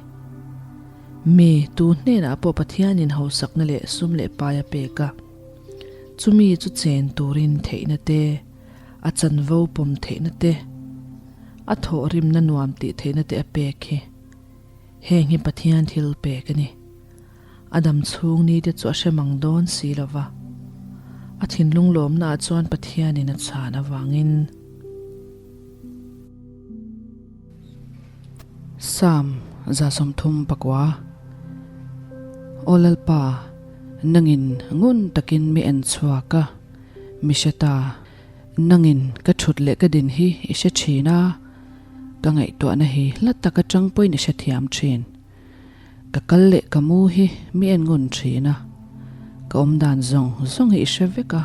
Mi tu hnenah pawh Pathianin hausakna leh sum leh pai a pek a. Chumi chu chen turin theihna te, a chanvo pawm theihna te, a thawhrimna nuam tih theihna te a pek hi. Heng hi Pathian thil pek a ni. A dam chhung ni te chu a hre mang dawn si lo va. A thinlung lawmna ah chuan Pathianin a chhan avangin. Psalm 34 Aw Lalpa, nangin ngun takin mi en chhuak a, mi hre ta. Nangin ka thut leh ka din hi i hre thin a, ka ngaihtuahna hi hla tak atang pawhin i hrethiam thin. Ka kal leh ka mu hi mi en ngun thin a, ka awm dan zawng zawng hi i hre vek a.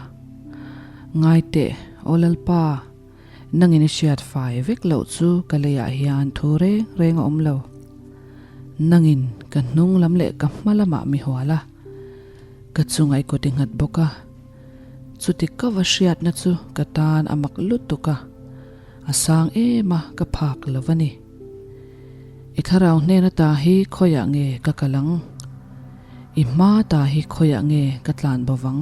Ngai teh, Aw Lalpa, nangin i hriat fai vek loh chu ka leiah hian thu reng reng a awm lo. Nangin ka hnung lam leh ka hma lamah mi hual a, ka chunga i kut i nghat bawk a. Chuti ka va hriatna chu ka tan a mak lutuk a, a sang em a ka phak lo a ni. I thlarau hnen ata hi khawiah nge ka kal ang? I hma ta hi khawiah nge ka tlan bo vang?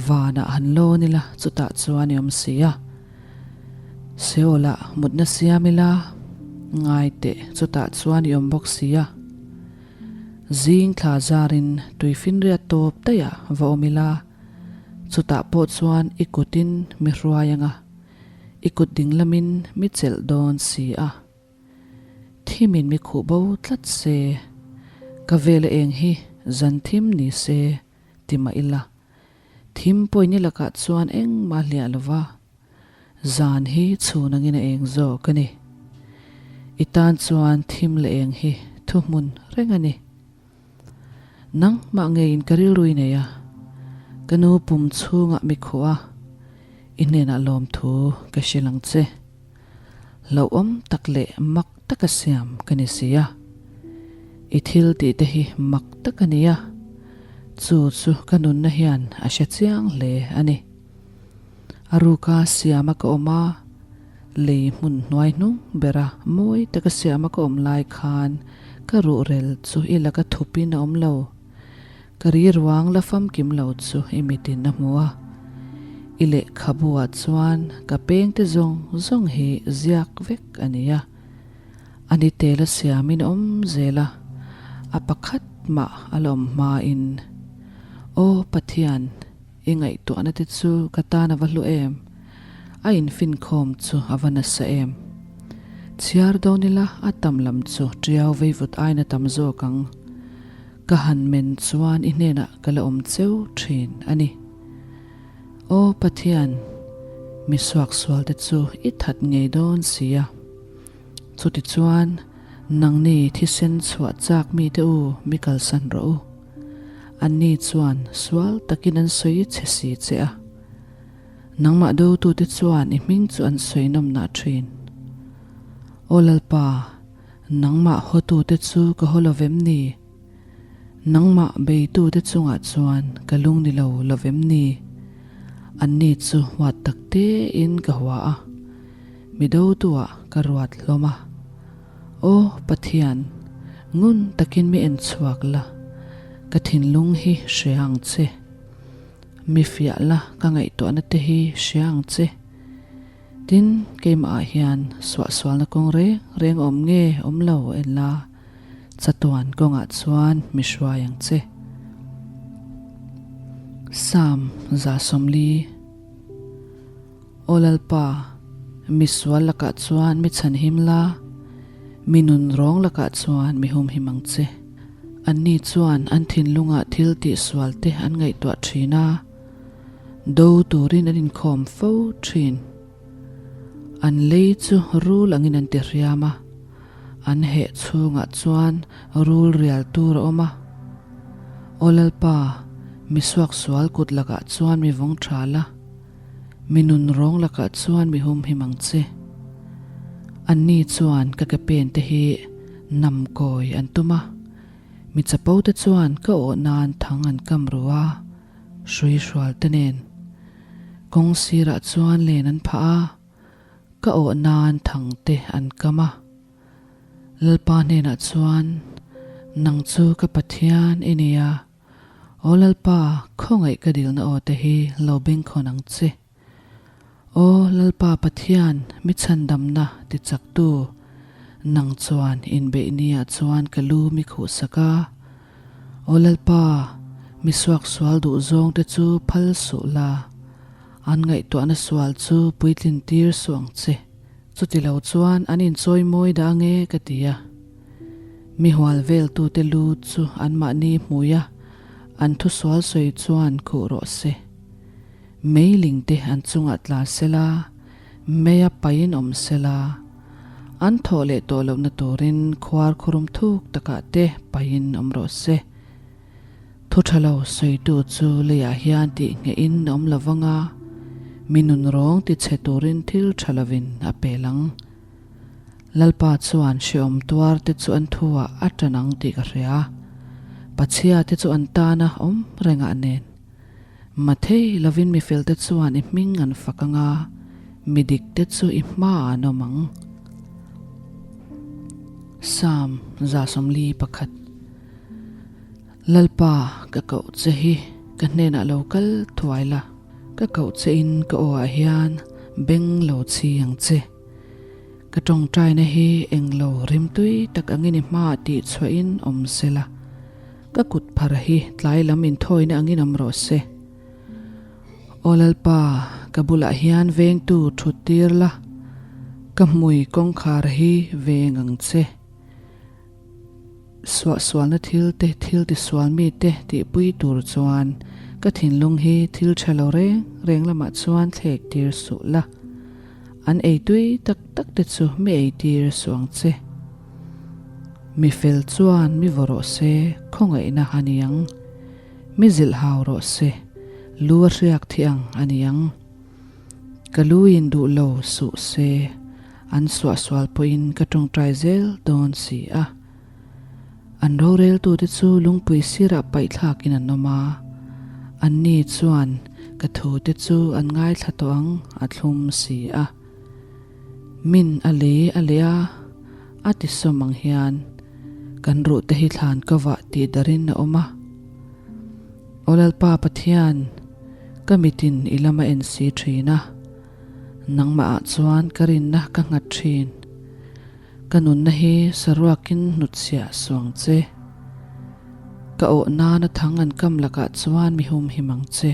Vanah han lawn ila chutah chuan i awm si a. Seolah mutna siam ila ngai teh chutah chuan i awm bawk si a. Zing thla zarin tuifinriat tawp daihah va awm ila chutah pawh chuan i kutin mi hruai anga. I kut ding lamin mi chelh dawn si a, thimin mi khuh bo tlat se, ka vela eng hi zan thim ni se ti mah ila, thim pawhin i lakah chuan engmah hliah lo va, zan hi chhun angin a eng zawk a ni. I tan chuan thim leh eng hi thuhmun reng a ni. Nangmah ngeiin ka rilru i nei a, ka nu pum chhungah mi khuh a, i hnenah lawmthu ka hrilh ang che. Hlauhawm tak leh mak taka siam ka ni si a, i thil tih te hi mak tak a ni a, chu chu ka nunna hian a hre chiang hle a ni. A ruka siama ka awm a, Lei hmun hnuai hnung bera mawi taka siama ka awm lai khan ka ruhrel chu i laka thupin a awm lo. Ka ri ruang la famkim lo chu i mitin a hmu a. I lehkhabu ah chuan ka pengte zawng zawng hi ziak vek a ni a. A ni tela siamin a awm zel a, a pakhat mah a la awm hmain. Aw Pathian! I ngaihtuahna te chu ka tan a va hlu em? A infinkhawm chu a va nasa em? Chhiar dawn ila a tam lam chu tiau veivut aiin a tam zawk ang. Ka han men chuan i hnenah ka la awm cheu thin a ni. Aw Pathian, mi suaksual te chu i that ngei dawn si a. Chutichuan, nangni thisen chhuah chak mite u mi kalsan rawh u. Anni chuan sual takin an sawi che si che a, nangmah dotute chuan i hming chu an sawi nawmnah thin. Aw Lalpa, nangmah hawtute chu ka haw lo vem ni? Nangmah beitute chungah chuan ka lung ni lo lo vem ni? Anni chu huat tak tein ka hua a, mi dotuah ka ruat hlawm a. Aw Pathian, ngun takin mi en chhuak la, ka thinlung hi hria ang che. Mi fiah la ka ngaihtuahna te hi hria ang che. Tin, keimah ah hian suahsualna kawng reng reng awm nge awm lo en la, chatuan kawngah chuan mi hruai ang che. Psalm 140. Aw Lalpa, mi sual lakah chuan mi chhanhim la, mi nun rawng lakah chuan mi humhim ang che. Anni chuan an thinlungah thil tihsual te an ngaihtuah thin a, do turin an inkhawm fo thin. An lei chu rul angin an ti hriam a, an heh chhungah chuan rul rial tur a awm a. Aw Lalpa, mi suaksual kut lakah chuan mi vawng tha la. Mi nun rawng lakah chuan mi humhim ang che. Anni chuan ka ke pen te hi nam kawi an tum a, mi chapo te chuan ka awh nan thang an kam ru a, hrui hrual te nen kawng sirah chuan len an phah a, ka awh nan thang te an kam a. Lalpa hnenah chuan, Nang chu ka Pathian i ni a, Aw Lalpa, khawngaih ka dilna aw te hi lo bengkhawn ang che. Aw Lalpa Pathian, mi chhandamna tichaktu, nang chuan inbeih niah chuan ka lu mi khuhsak a. Aw Lalpa, mi suaksual duh zawngte chu phal suh la, an ngaihtuahna sual chu puitlin tir suh ang che. Chutilo chuan an inchawi mawi dah ange ka ti a. Mi hual veltute lu chu anmahni hmui a, an thusual sawi chuan khuh rawh se. Meiling te an chungah tla sela, meia paiin awm sela, an thawh leh tawh lohna turin khuar khurum thuk takah te paiin awm rawh se. Thu tha lo sawitu chu leiah hian tih nghehin a awm lo vang a, mi nun rawng ti chhe turin thil tha lovin a pel ang. Lalpa chuan hrehawm tuar te chu an thuah a tan ang tih ka hria. Pachhia te chu an tana awm rengah nen. Mathei lovin mi felte chuan i hming an fak ang a, mi dik te chu i hmaah an awm ang. Psalm 141. Lalpa, ka koh che hi ka hnenah lo kal thuai la, ka koh che in ka aw ah hian beng lo chhi ang che. Ka tawngtaina hi englo rimtui tak angin i hmaah tih chhuahin awm se la, ka kut phar hi tlai lam inthawina angin awm rawh se. Aw Lalpa, ka bulah hian vengtu thut tir la, ka hmui kawngkhar hi veng ang che. Suahsualna thil te, thil tisual mi te tihpui tur chuan ka thinlung hi thil tha lo reng reng lamah chuan thlek tir suh la. An ei tui tak tak te chu mi ei tir suh ang che. Mi fel chuan mi vaw rawh se, khawngaihna a ni ang. Mi zilh hau rawh se, lu a hriak thih ang a ni ang. Ka lu in duh lo suh se, an suahsual pawhin ka tawngtai zel dawn si a. An roreltute chu lungpui sirah paihthlakin an awm a, anni chuan ka thute chu an ngaithla tawh ang a thlum si a. Min a lei a leh a, a ti sawm ang hian kan ruhte hi thlan ka vah tih darin a awm a. Aw Lalpa Pathian, ka mitin i lam a en si thin a, nangmahah chuan ka rinna ka nghat thin. Ka nunna hi saruakin hnutchhiah suang che. Ka awh nana thang an kam lakah chuan mi humhim ang che.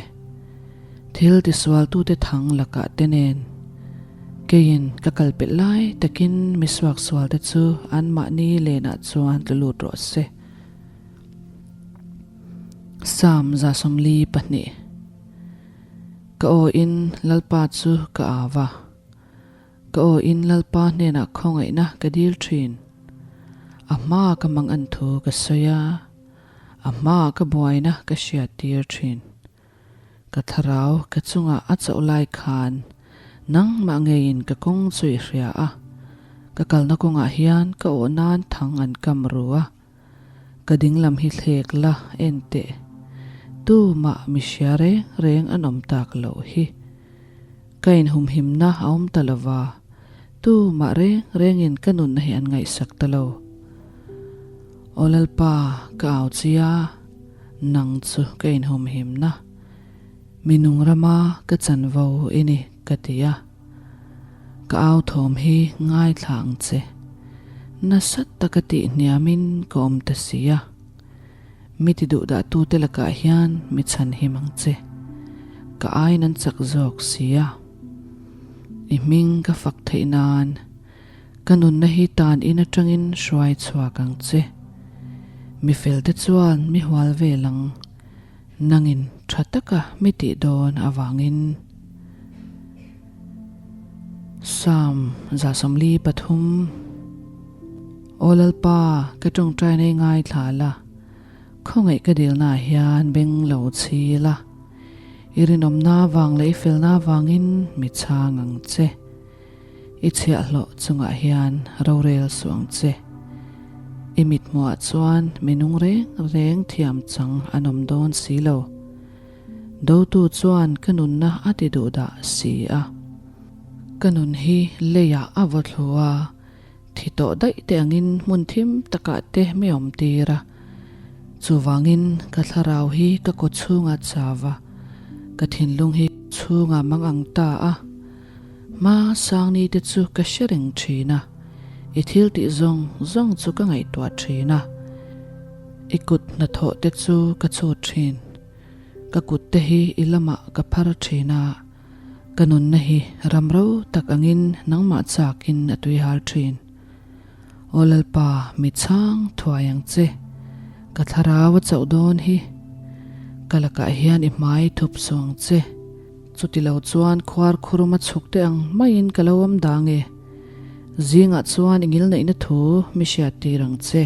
Thil tisualtute thang lakah te nen keiin ka kal pelh lai takin mi suaksualte chu anmahni lenah chuan tlu lut rawh se. Psalm 142 Ka awin Lalpa chu ka au a. Ka aw in Lalpa hnenah khawngaihna ka dil thin. A hmaa ka mang an thu ka sawi a, a hmaa ka buaina ka hriat tir thin. Ka thlarau ka chungah a chauh lai khan nangmah ngeiin ka kawng chu i hria a, ka kalna kawngah hian ka aw nan thang an kam ru a, ka dinglam hi thlek la en teh. Tumah mi hria reng reng an awm tak loh hi. Ka inhumhimna a awm ta lova, tumah reng rengin ka nunna hi an ngaihsak ta lo. Aw Lalpa, ka au chia, nang chu ka inhumhimna, mi nung rama ka chanvo i ni, ka ti a. Ka au thawm hi ngaithla ang che, nasa taka tih hniamin ka awm ta si a. Mi ti duh dah tute lakah hian mi chhan him ang che. Ka aiin an chak zawk si a. I hming ka fak theih nan ka nunna hi tan in atangin hruai chhuak ang che. Mi felte chuan mi hual vel ang, nangin tha taka mi tih dawn avangin. Psalm 143. Aw Lalpa, ka tawngtai nei ngaithla la, khawngaih ka dilnaah hian beng lo chhi la, i rinawmna vang leh i felna vangin mi chhang ang che. I chhiahhlawh chungah hian rorel suh ang che. I mithmuhah chuan mi nung reng reng thiam chang an awm dawn si lo. Dotu chuan ka nunna a ti duh dah si a. Ka nun hi leiah a vaw thlu a, thi tawh daih te angin hmun thim takah te mi awm tir a. Chuvangin ka thlarau hi ka kaw chhungah chau a, ka thinlung hi chhungah mang ang ta a. Hma Sangni te chu ka hre reng thin a, i thil tih zawng zawng chu ka ngaihtuah thin a, i kut hnathawh te chu ka chhut thin. Ka kut te hi i lamah ka phar thin a, ka nunna hi ram ro tak angin nangmah chakin a tuihal thin. Aw Lalpa, mi chhang thuai ang che, ka thlarau a chauh dawn hi, ka lakah hian i hmai thup suh ang che. Chuti lo chuan khuar khuruma chhuk te ang maiin ka lo awm dang e. Zingah chuan i ngilneihna thu mi hriat tir ang che.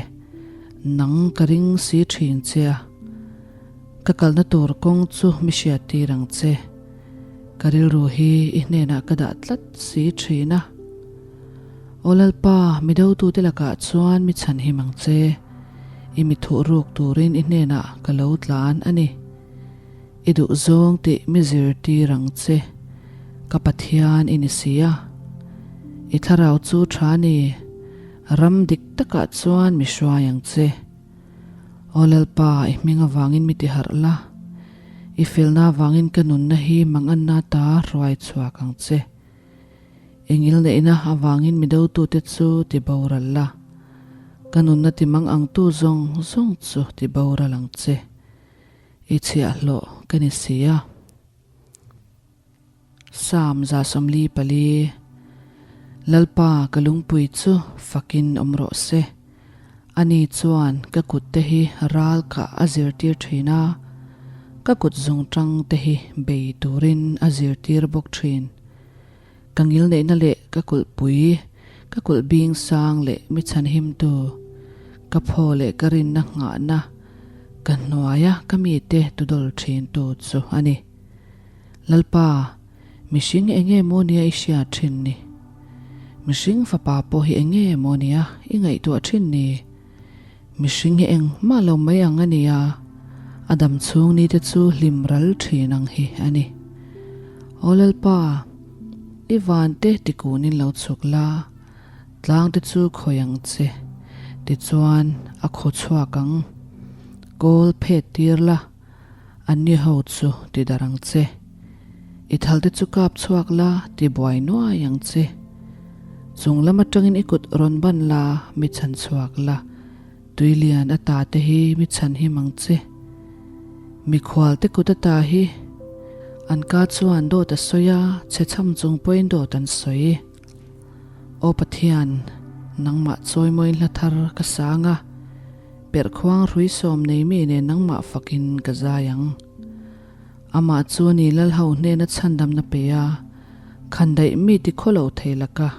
Nang ka ring si thin che a. Ka kalna tur kawng chu mi hriat tir ang che. Ka rilru hi i hnenah ka dah tlat si thin a. Aw Lalpa, mi dotute lakah chuan mi chhanhim ang che. I mi thuh ruk turin i hnenah ka lo tlan a ni. I duh zawng tih mi zirtir ang che, ka Pathian i ni si a. I thlarau chu tha ni, ram dik takah chuan mi hruai ang che. Aw Lalpa, i hming avangin mi ti harh la, i felna avangin ka nunna hi manganna ta hruai chhuak ang che. I ngilneihna avangin mi dotute chu ti boral la, ka nunna ti mang angtu zawng zawng chu ti boral ang che. I chhiahhlawh ka ni si a. Psalm 144, Lalpa ka lungpui chu fakin awm rawh se. Ani chuan ka kutte hi ral kah a zirtir thin a, ka kut zungtang te hi bei turin a zirtir bawk thin. Ka ngilneihna leh ka kulhpui, ka kulh bing sang leh mi chhanhimtu, ka phaw leh ka rinna nghahna, ka hnuaia ka mite tudawl thintu chu a ni. Lalpa, mihring eng nge maw nia i hriat thin ni? Mihring fapa pawh hi eng nge maw nia i ngaihtuah thin ni? Mihring hi engmah lo mai ang a nia, a dam chhung ni te chu hlim ral thin ang hi a ni. Aw Lalpa, i van te tikunin lo chhuk la, tlang te chu khawi ang che, tichuan a khaw chhuak ang. Kawl phet tir la, anni ho chu ti darh ang che. I thal te chu kap chhuak la, ti buai nuai ang che. Chung lam atangin i kut rawn ban la, mi chhan chhuak la, tui lian a ta te hi mi chhan him ang che. Mikhual te kut a ta hi an ka chuan dawt a sawi a, chhe chham chung pawhin dawt an sawi. Aw Pathian, nangmah chawimawiin hla thar ka sang a, perhkhuang hrui sawm nei mi nen nangmah fakin ka zai ang. Amah chu ni Lalho hnena chhandamna pe a, khandaih mi ti khaw lo thei laka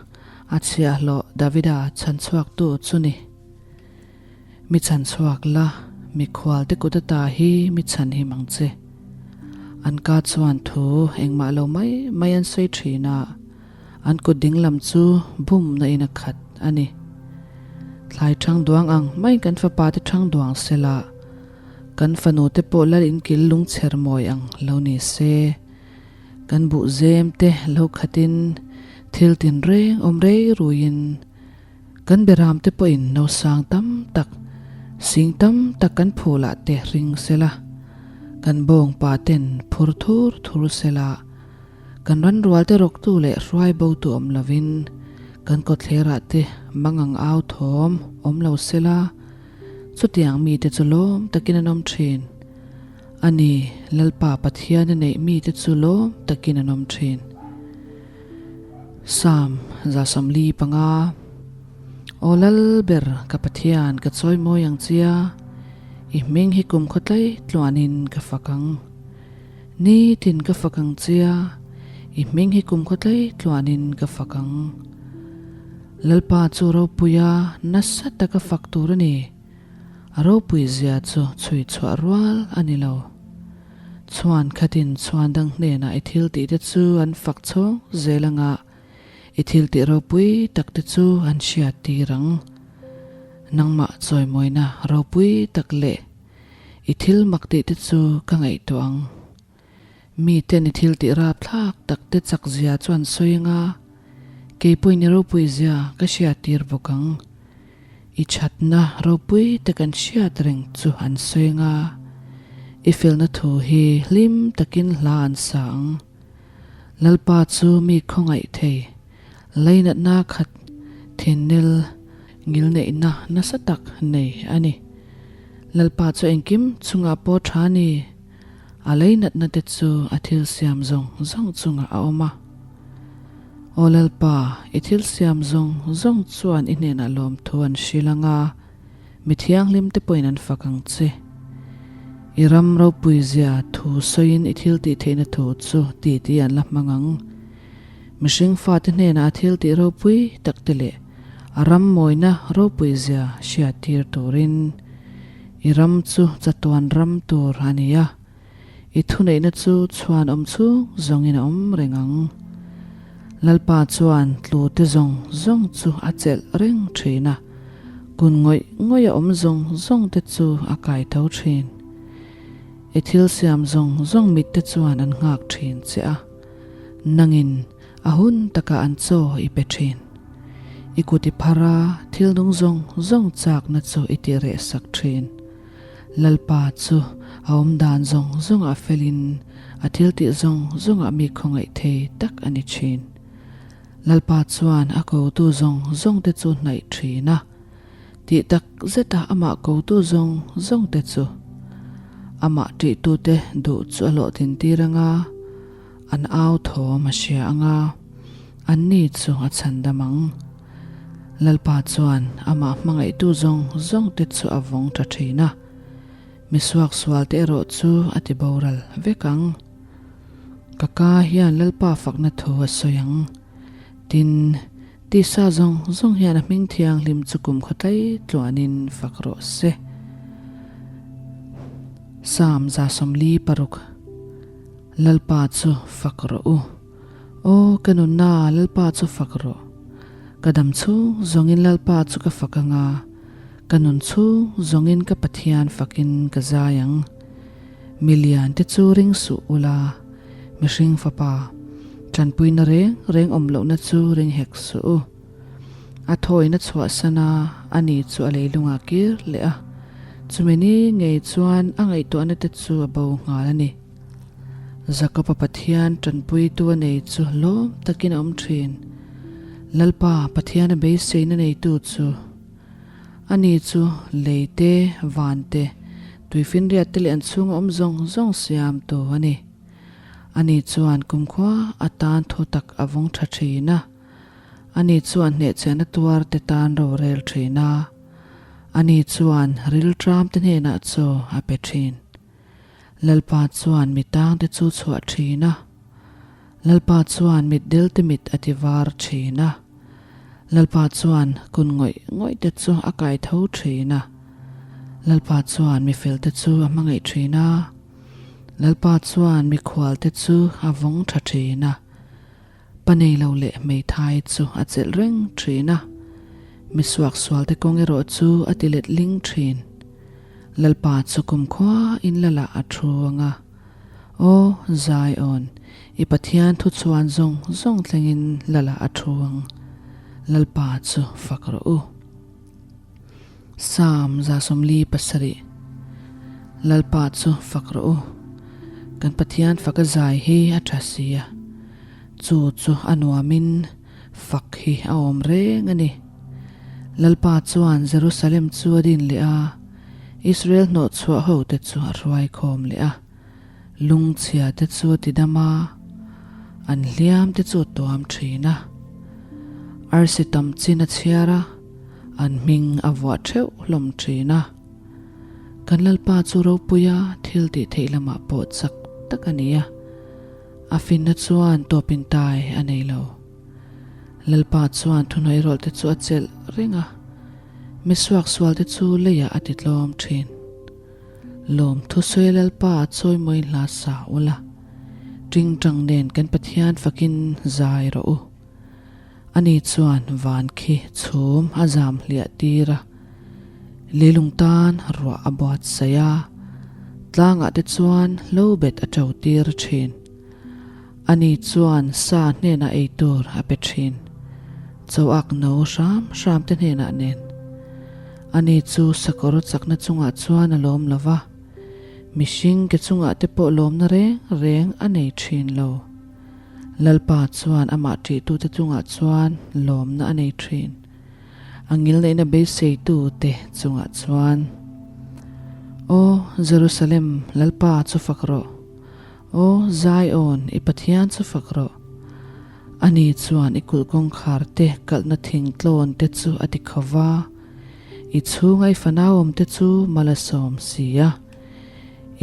a chhiahhlawh Davida chhanchhuaktu chu ni. Mi chhanchhuak la, mikhual te kut ata hi mi chhanhim ang che. An ka chuan thu engmah lo mai mai an sawi thin a, an kut dinglam chu bumna in a khat a ni. Thlai thang duang ang maiin kan fapa te thang duang sela, Kan fanu te pawh lal in kil lungchher mawi ang lo ni se. Kan buh zem te lo khatin thil tinreng awm rei ruiin kan beram te pawhin nausang tam tak, sing tam tak kan phulah te ring sela, kan bawngpa ten phur thur thur sela, kan ranrual te rawktu leh hruai botu awm lovin kan kawtthlerah te mangang au thawm awm lo sela, Chutiang mite chu lawm takin an awm thin. A ni, Lalpa Pathian a neih mite chu lawm takin an awm thin. Psalm 145 Aw Lal ber, ka Pathian, ka chawi mawi ang chia, i hming hi kum khaw tlai tluanin ka fak ang. Nitin ka fak ang chia, i hming hi kum khaw tlai tluanin ka fak ang. Lalpa chu ropuia nasa taka fak tur a ni. A ropui zia chu chhui chhuah rual a ni lo. Chhuan khatin chhuan dang hnenah i thil tihte chu an fak chhawng zel anga. I thiltih ropui tak te chu an hriat tir ang. Nangmah chawimawina ropui tak leh i thil mak tih te chu ka ngaihtuah ang. Miten i thiltih rapthlak tak te chak zia chu an sawi anga, kei pawhin i ropui zia ka hriat tir bawk ang. I thatna ropui te kan hriat reng chu an sawi anga, i felna thu hi hlim takin hla an sa ang. Lalpa chu mi khawngaih thei, lainatna khat thinnel ngilneihna nasa tak nei a ni. Lalpa chu engkim chungah pawh tha a ni. A leinatna te chu a thil siam zawng zawng chungah a awm a. Aw Lalpa, i thil siam zawng zawng chuan i hnenah lawmthu an hrilh ang a, mi thianghlim te pawhin an fak ang che. I ram ropui zia thu sawiin i thil tih theihna thu chu ti ti an la hmang ang. Mihring fate hnenah a thil tih ropui tak te leh a ram mawina ropui zia hriat tir turin I ram chu chatuan ram tur a ni a, i thuneihna chu chhuan awm chhung zawngin a awm reng ang. Lalpa chuan tlute zawng zawng chu a chelh reng thin a, kun ngawih ngawih a awm zawng zawng te chu a kai tho thin. I thil siam zawng zawng mitte chuan an nghak thin che a, nangin A hun takah an chaw i pe thin. I kut i phar a, thil nung zawng zawng chakna chu i ti reh sak thin. Lalpa chu a awm dan zawng zawngah felin a thil tih zawng zawngah mi khawngaih thei tak a ni thin. Lalpa chuan a kotu zawng zawngte chu hnaih thin a, tih tak zeta amah kotu zawng zawngte chu amah tihtute duh chu a hlawhtlin tir anga, An au thawm a hria ang a, anni chu a chhandam ang. Lalpa chuan amah hmangaihtu zawng zawngte chu a vawng tha thin a, mi suaksualte erawh chu a ti boral vek ang. Ka ka hian Lalpa fakna thu a sawi ang. Tin, tisa zawng zawng hian a hming thianghlim chu kum khawtlai tluanin fak rawh se. Psalm 146. Lalpa chu fak rawh u. Aw ka nunna Lalpa chu fak rawh. Ka dam chhung zawngin Lalpa chu ka fak anga, ka nun chhung zawngin ka Pathian fakin ka zai ang. Mi lian te chu ring suh ula, mihring fapa, tanpuina reng reng awm lohna chu ring hek suh u. A thawina chhuahsan a, ani chu a leilungah kir leh a, chumi ni ngei chuan a ngaihtuahna te chu a bo nghal a ni. Jakob-a Pathian tanpuitu a nei chu lawm takin a awm thin. Lalpa Pathiana beiseina neitu chu ani chu lei te, van te, tuifinriat te leh an chhunga awm zawng zawng siamtu a ni. Ani chuan kumkhua atan thu tak a vawng tha thin a. Ani chuan hnehchhiahna tuar te tan rorel thin a. Ani chuan rilṭam te hnenah chaw a pe thin. Lalpa chuan mi tangte chu chhuah thin a, Lalpa chuan mitdelte mit a ti var thin a, Lalpa chuan kun ngawih ngawih te chu a kai tho thin a, Lalpa chuan mi felte chu a hmangaih thin a, Lalpa chuan mikhualte chu a vawng tha thin a, Pa nei lo leh hmeithai chu a chelh reng thin a, mi suaksualte kawng erawh chu a ti let ling thin. Lalpa chu kumkhua in lalah a thu ang a, Aw Zion, i Pathian thu chhuan zawng zawng thlengin lalah a thu ang. Lalpa chu fak rawh u. Psalm 147 Lalpa chu fak rawh u. Kan Pathian faka zai hi a tha si a, chu chu a nuamin fak hi a awm reng a ni. Lalpa chuan Jerusalem chu a din leh a, Israel hnawhchhuah hote chu a hruai khawm leh a, lungchhia te chu a ti dam a, an hliam te chu a tuam thin a. Arsi tam chin a chhiar a, an hming a vuah theuh hlawm thin a. Kan Lalpa chu ropuia thil tih theih lamah pawh chak tak a ni a, a finna chuan tawpin tai a nei lo. Lalpa chuan thuhnuai rawlh te chu a chelh reng a, mi suaksual te chu leiah a ti tlawm thin. Lawm thusawi Lalpa a chawimawi hla sa ula, tingtang nen kan Pathian fakin zai rawh u. Ani chuan van khi chhum a zam hliah tir a, leilung tan ruah a buatsaih a, tlangah te chuan hlo bet a to tir thin. Ani chuan sa hnenah ei tur a pe thin, chauak no hram hram te hnenah nen. Ani chu sakawr chakna chungah chuan a lawm lo va, mihring ke chungah te pawh lawmna reng reng a nei thin lo. Lalpa chuan amah ṭihtute chungah chuan lawmna a nei ṭhin. A ngilneihna beiseitute chungah chuan, Aw Jerusalem, Lalpa chu fak rawh! Aw Zion, i Pathian chu fak rawh! Ani chuan i kulh kawngkhar te kalhna thingtlawn te chu a ti kho va, i chhunga i fanauawmte chu mal a sawm si a.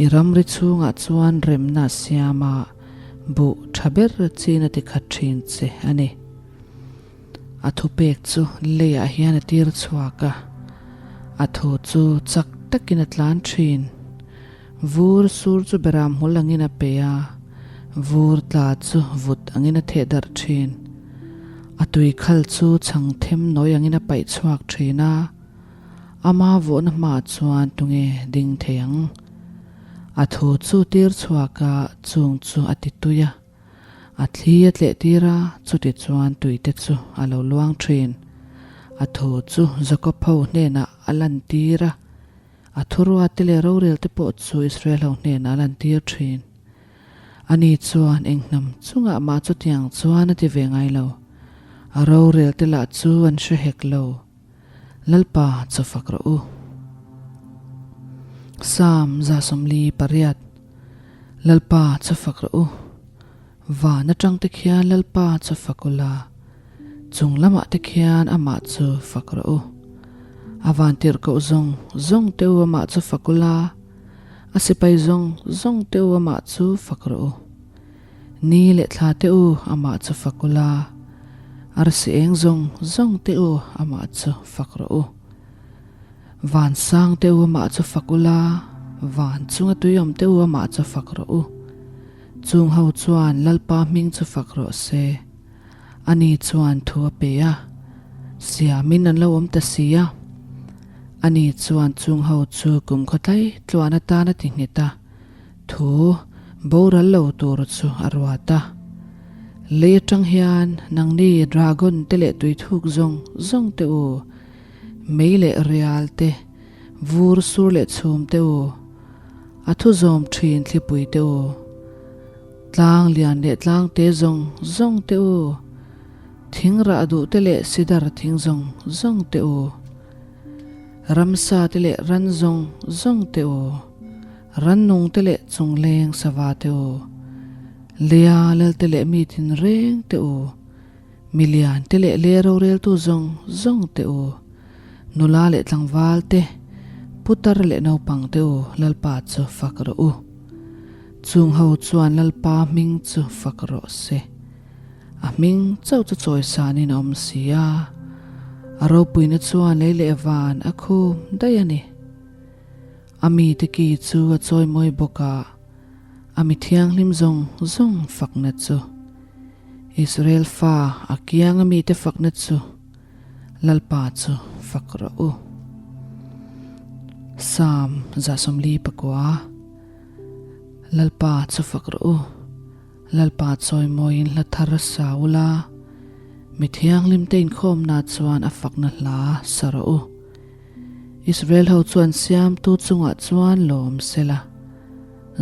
I ramri chhungah chuan remna a siam a, buh tha ber chin a ti khat thin che a ni. A thupek chu leiah hian a tir chhuak a, a thu chu chak takin a tlan thin. Vur sur chu beram hmul angin a pe a, vur tla chu vut angin a theh darh thin. A tui khal chu chhang them nawi angin a paih chhuak thin a. Ama vawhna hmaah chuan tunge ding thei ang? A thu chu tir chhuak a, chung chu a ti tui a. A thli a tleh tir a, chuti chuan tuite chu a lo luang thin. A thu chu Jakob ho hnenah a lantir a, a thuruate leh rorel te pawh chu Israel ho hnenah a lantir thin. Ani chuan eng hnam chungah mah chutiang chuan a ti ve ngai lo. A rorel te lah chu an hre hek lo. Lalpa chaw fak rawh u. Psalm 148 Lalpa chaw fak rawh u. Van atang te khian Lalpa chaw fak ula, chung lamah te khian amah chu fak rawh u. A van tirhkoh zawng zawng te u amah chu fak ula, a sipai zawng zawng te u amah chu fak rawh u. Ni leh thla te u amah chu fak ula, arsi eng zawng zawng te u amah chu fak rawh u. Van sang te u amah chu fak ula, van chunga tui awm te u amah chu fak rawh u. Chung ho chuan Lalpa hming chu fak rawh se. Ani chuan thu a pe a, siamin an lo awm ta si a. Ani chuan chung ho chu kum khawtlai tluan atan a ti nghet a. Thu boral lo tur chu a ruat a. Lei atang hian nangni dragon te leh tuithuk zawng zawng te u, mei leh rial te, vur sur leh chhum te u, a thu zawm thin thlipui te u, tlang lian leh tlang te zawng zawng te u, thing rah duh te leh sidar thing zawng zawng te u, ramsa te leh ran zawng zawng te u, Rannung te leh chungleng sava te u, Lea lal te leh mi tinreng te u, Milian te leh le roreltu zawng zawng te u, Nula leh tlangval te, putar leh naupang te u Lalpa chu fak rawh u. Chung ho chuan Lalpa hming chu fak rawh se. A hming chauh chu chawisanin a awm si a, a ropuina chuan lei leh van a khum daih a ni. A mite ki chu a chawimawi bawk a, a mi thianghlim zawng zawng fakna chu. Israel fa a kiang a mite fakna chu Lalpa chu fak rawh u. Psalm 149 Lalpa chu fak rawh u, Lalpa chawimawiin hla thar sa ula, mi thianghlimte inkhawmna chuan a fakna hla sa rawh u. Israel ho chu an siamtu chungah chuan lawm sela,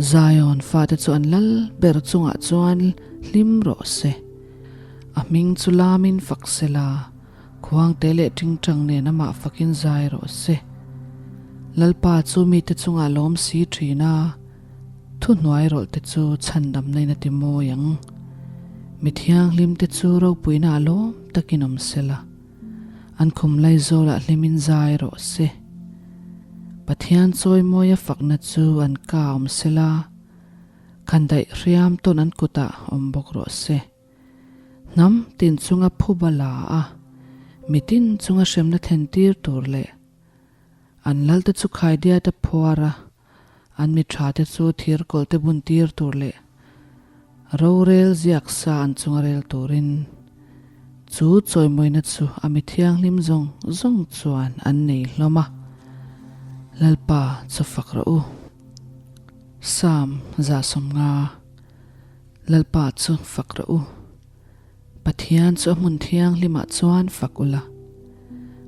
Zion fate chu an lal ber chungah chuan hlim rawh se. A hming chu lamin fak sela, khuangte leh tingtang nen amah fakin zai rawh se. Lalpa chu mite chungah lawm si thin a, thuhnuai rawlhte chu chhandamna in a ti mawi ang. Mi thianghlimte chu ropuina a lawm takin awm sela. An khum lai zawlah hlimin zai rawh se. Pathian chawimawia fakna chu an ka awm sela, khandaih hriam tawn an kutah awm bawk rawh se. Hnam tin chunga phuba la a, mitin chunga hremna thlen tir tur leh an lalte chu khaidiat a phuar a, an mi tha te chu thir kawlh te bun tir tur leh rorel ziak sa an chunga rel turin. Chu chawimawina chu a mi thianghlim zawng zawng chuan an nei hlawm a, Lalpa chu fak rawh u. Psalm 150, Lalpa chu fak rawh u. Pathian chu a hmun thianghlimah chuan fak ula,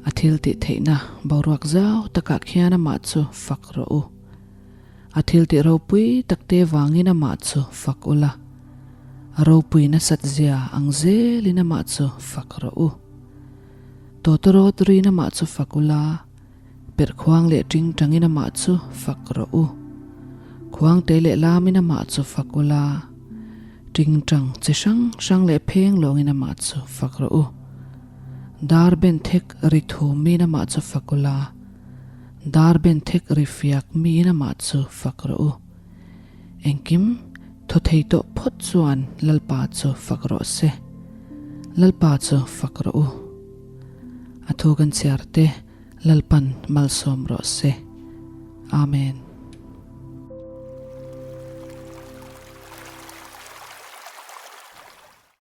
a thil tih theihna boruak zau takah khian amah chu fak rawh u. A thil tih ropui takte vangin amah chu fak ula, a ropui nasat zia ang zelin amah chu fak rawh u. Tawtawrawt rin amah chu fak ula, Perhkhuang leh tingtangin amah chu fak rawh u. Khuangte leh lamin amah chu fak ula, tingtang chi hrang hrang leh pheng lawngin amah chu fak rawh u. Dar ben thek ri thumin amah chu fak ula, dar ben thek ri fiak miin amah chu fak rawh u. Engkim thaw thei tawh phawt chuan Lalpa chu fak rawh se. Lalpa chu fak rawh u. A thu kan chhiar te Lalpan malsawm rawh se. Amen.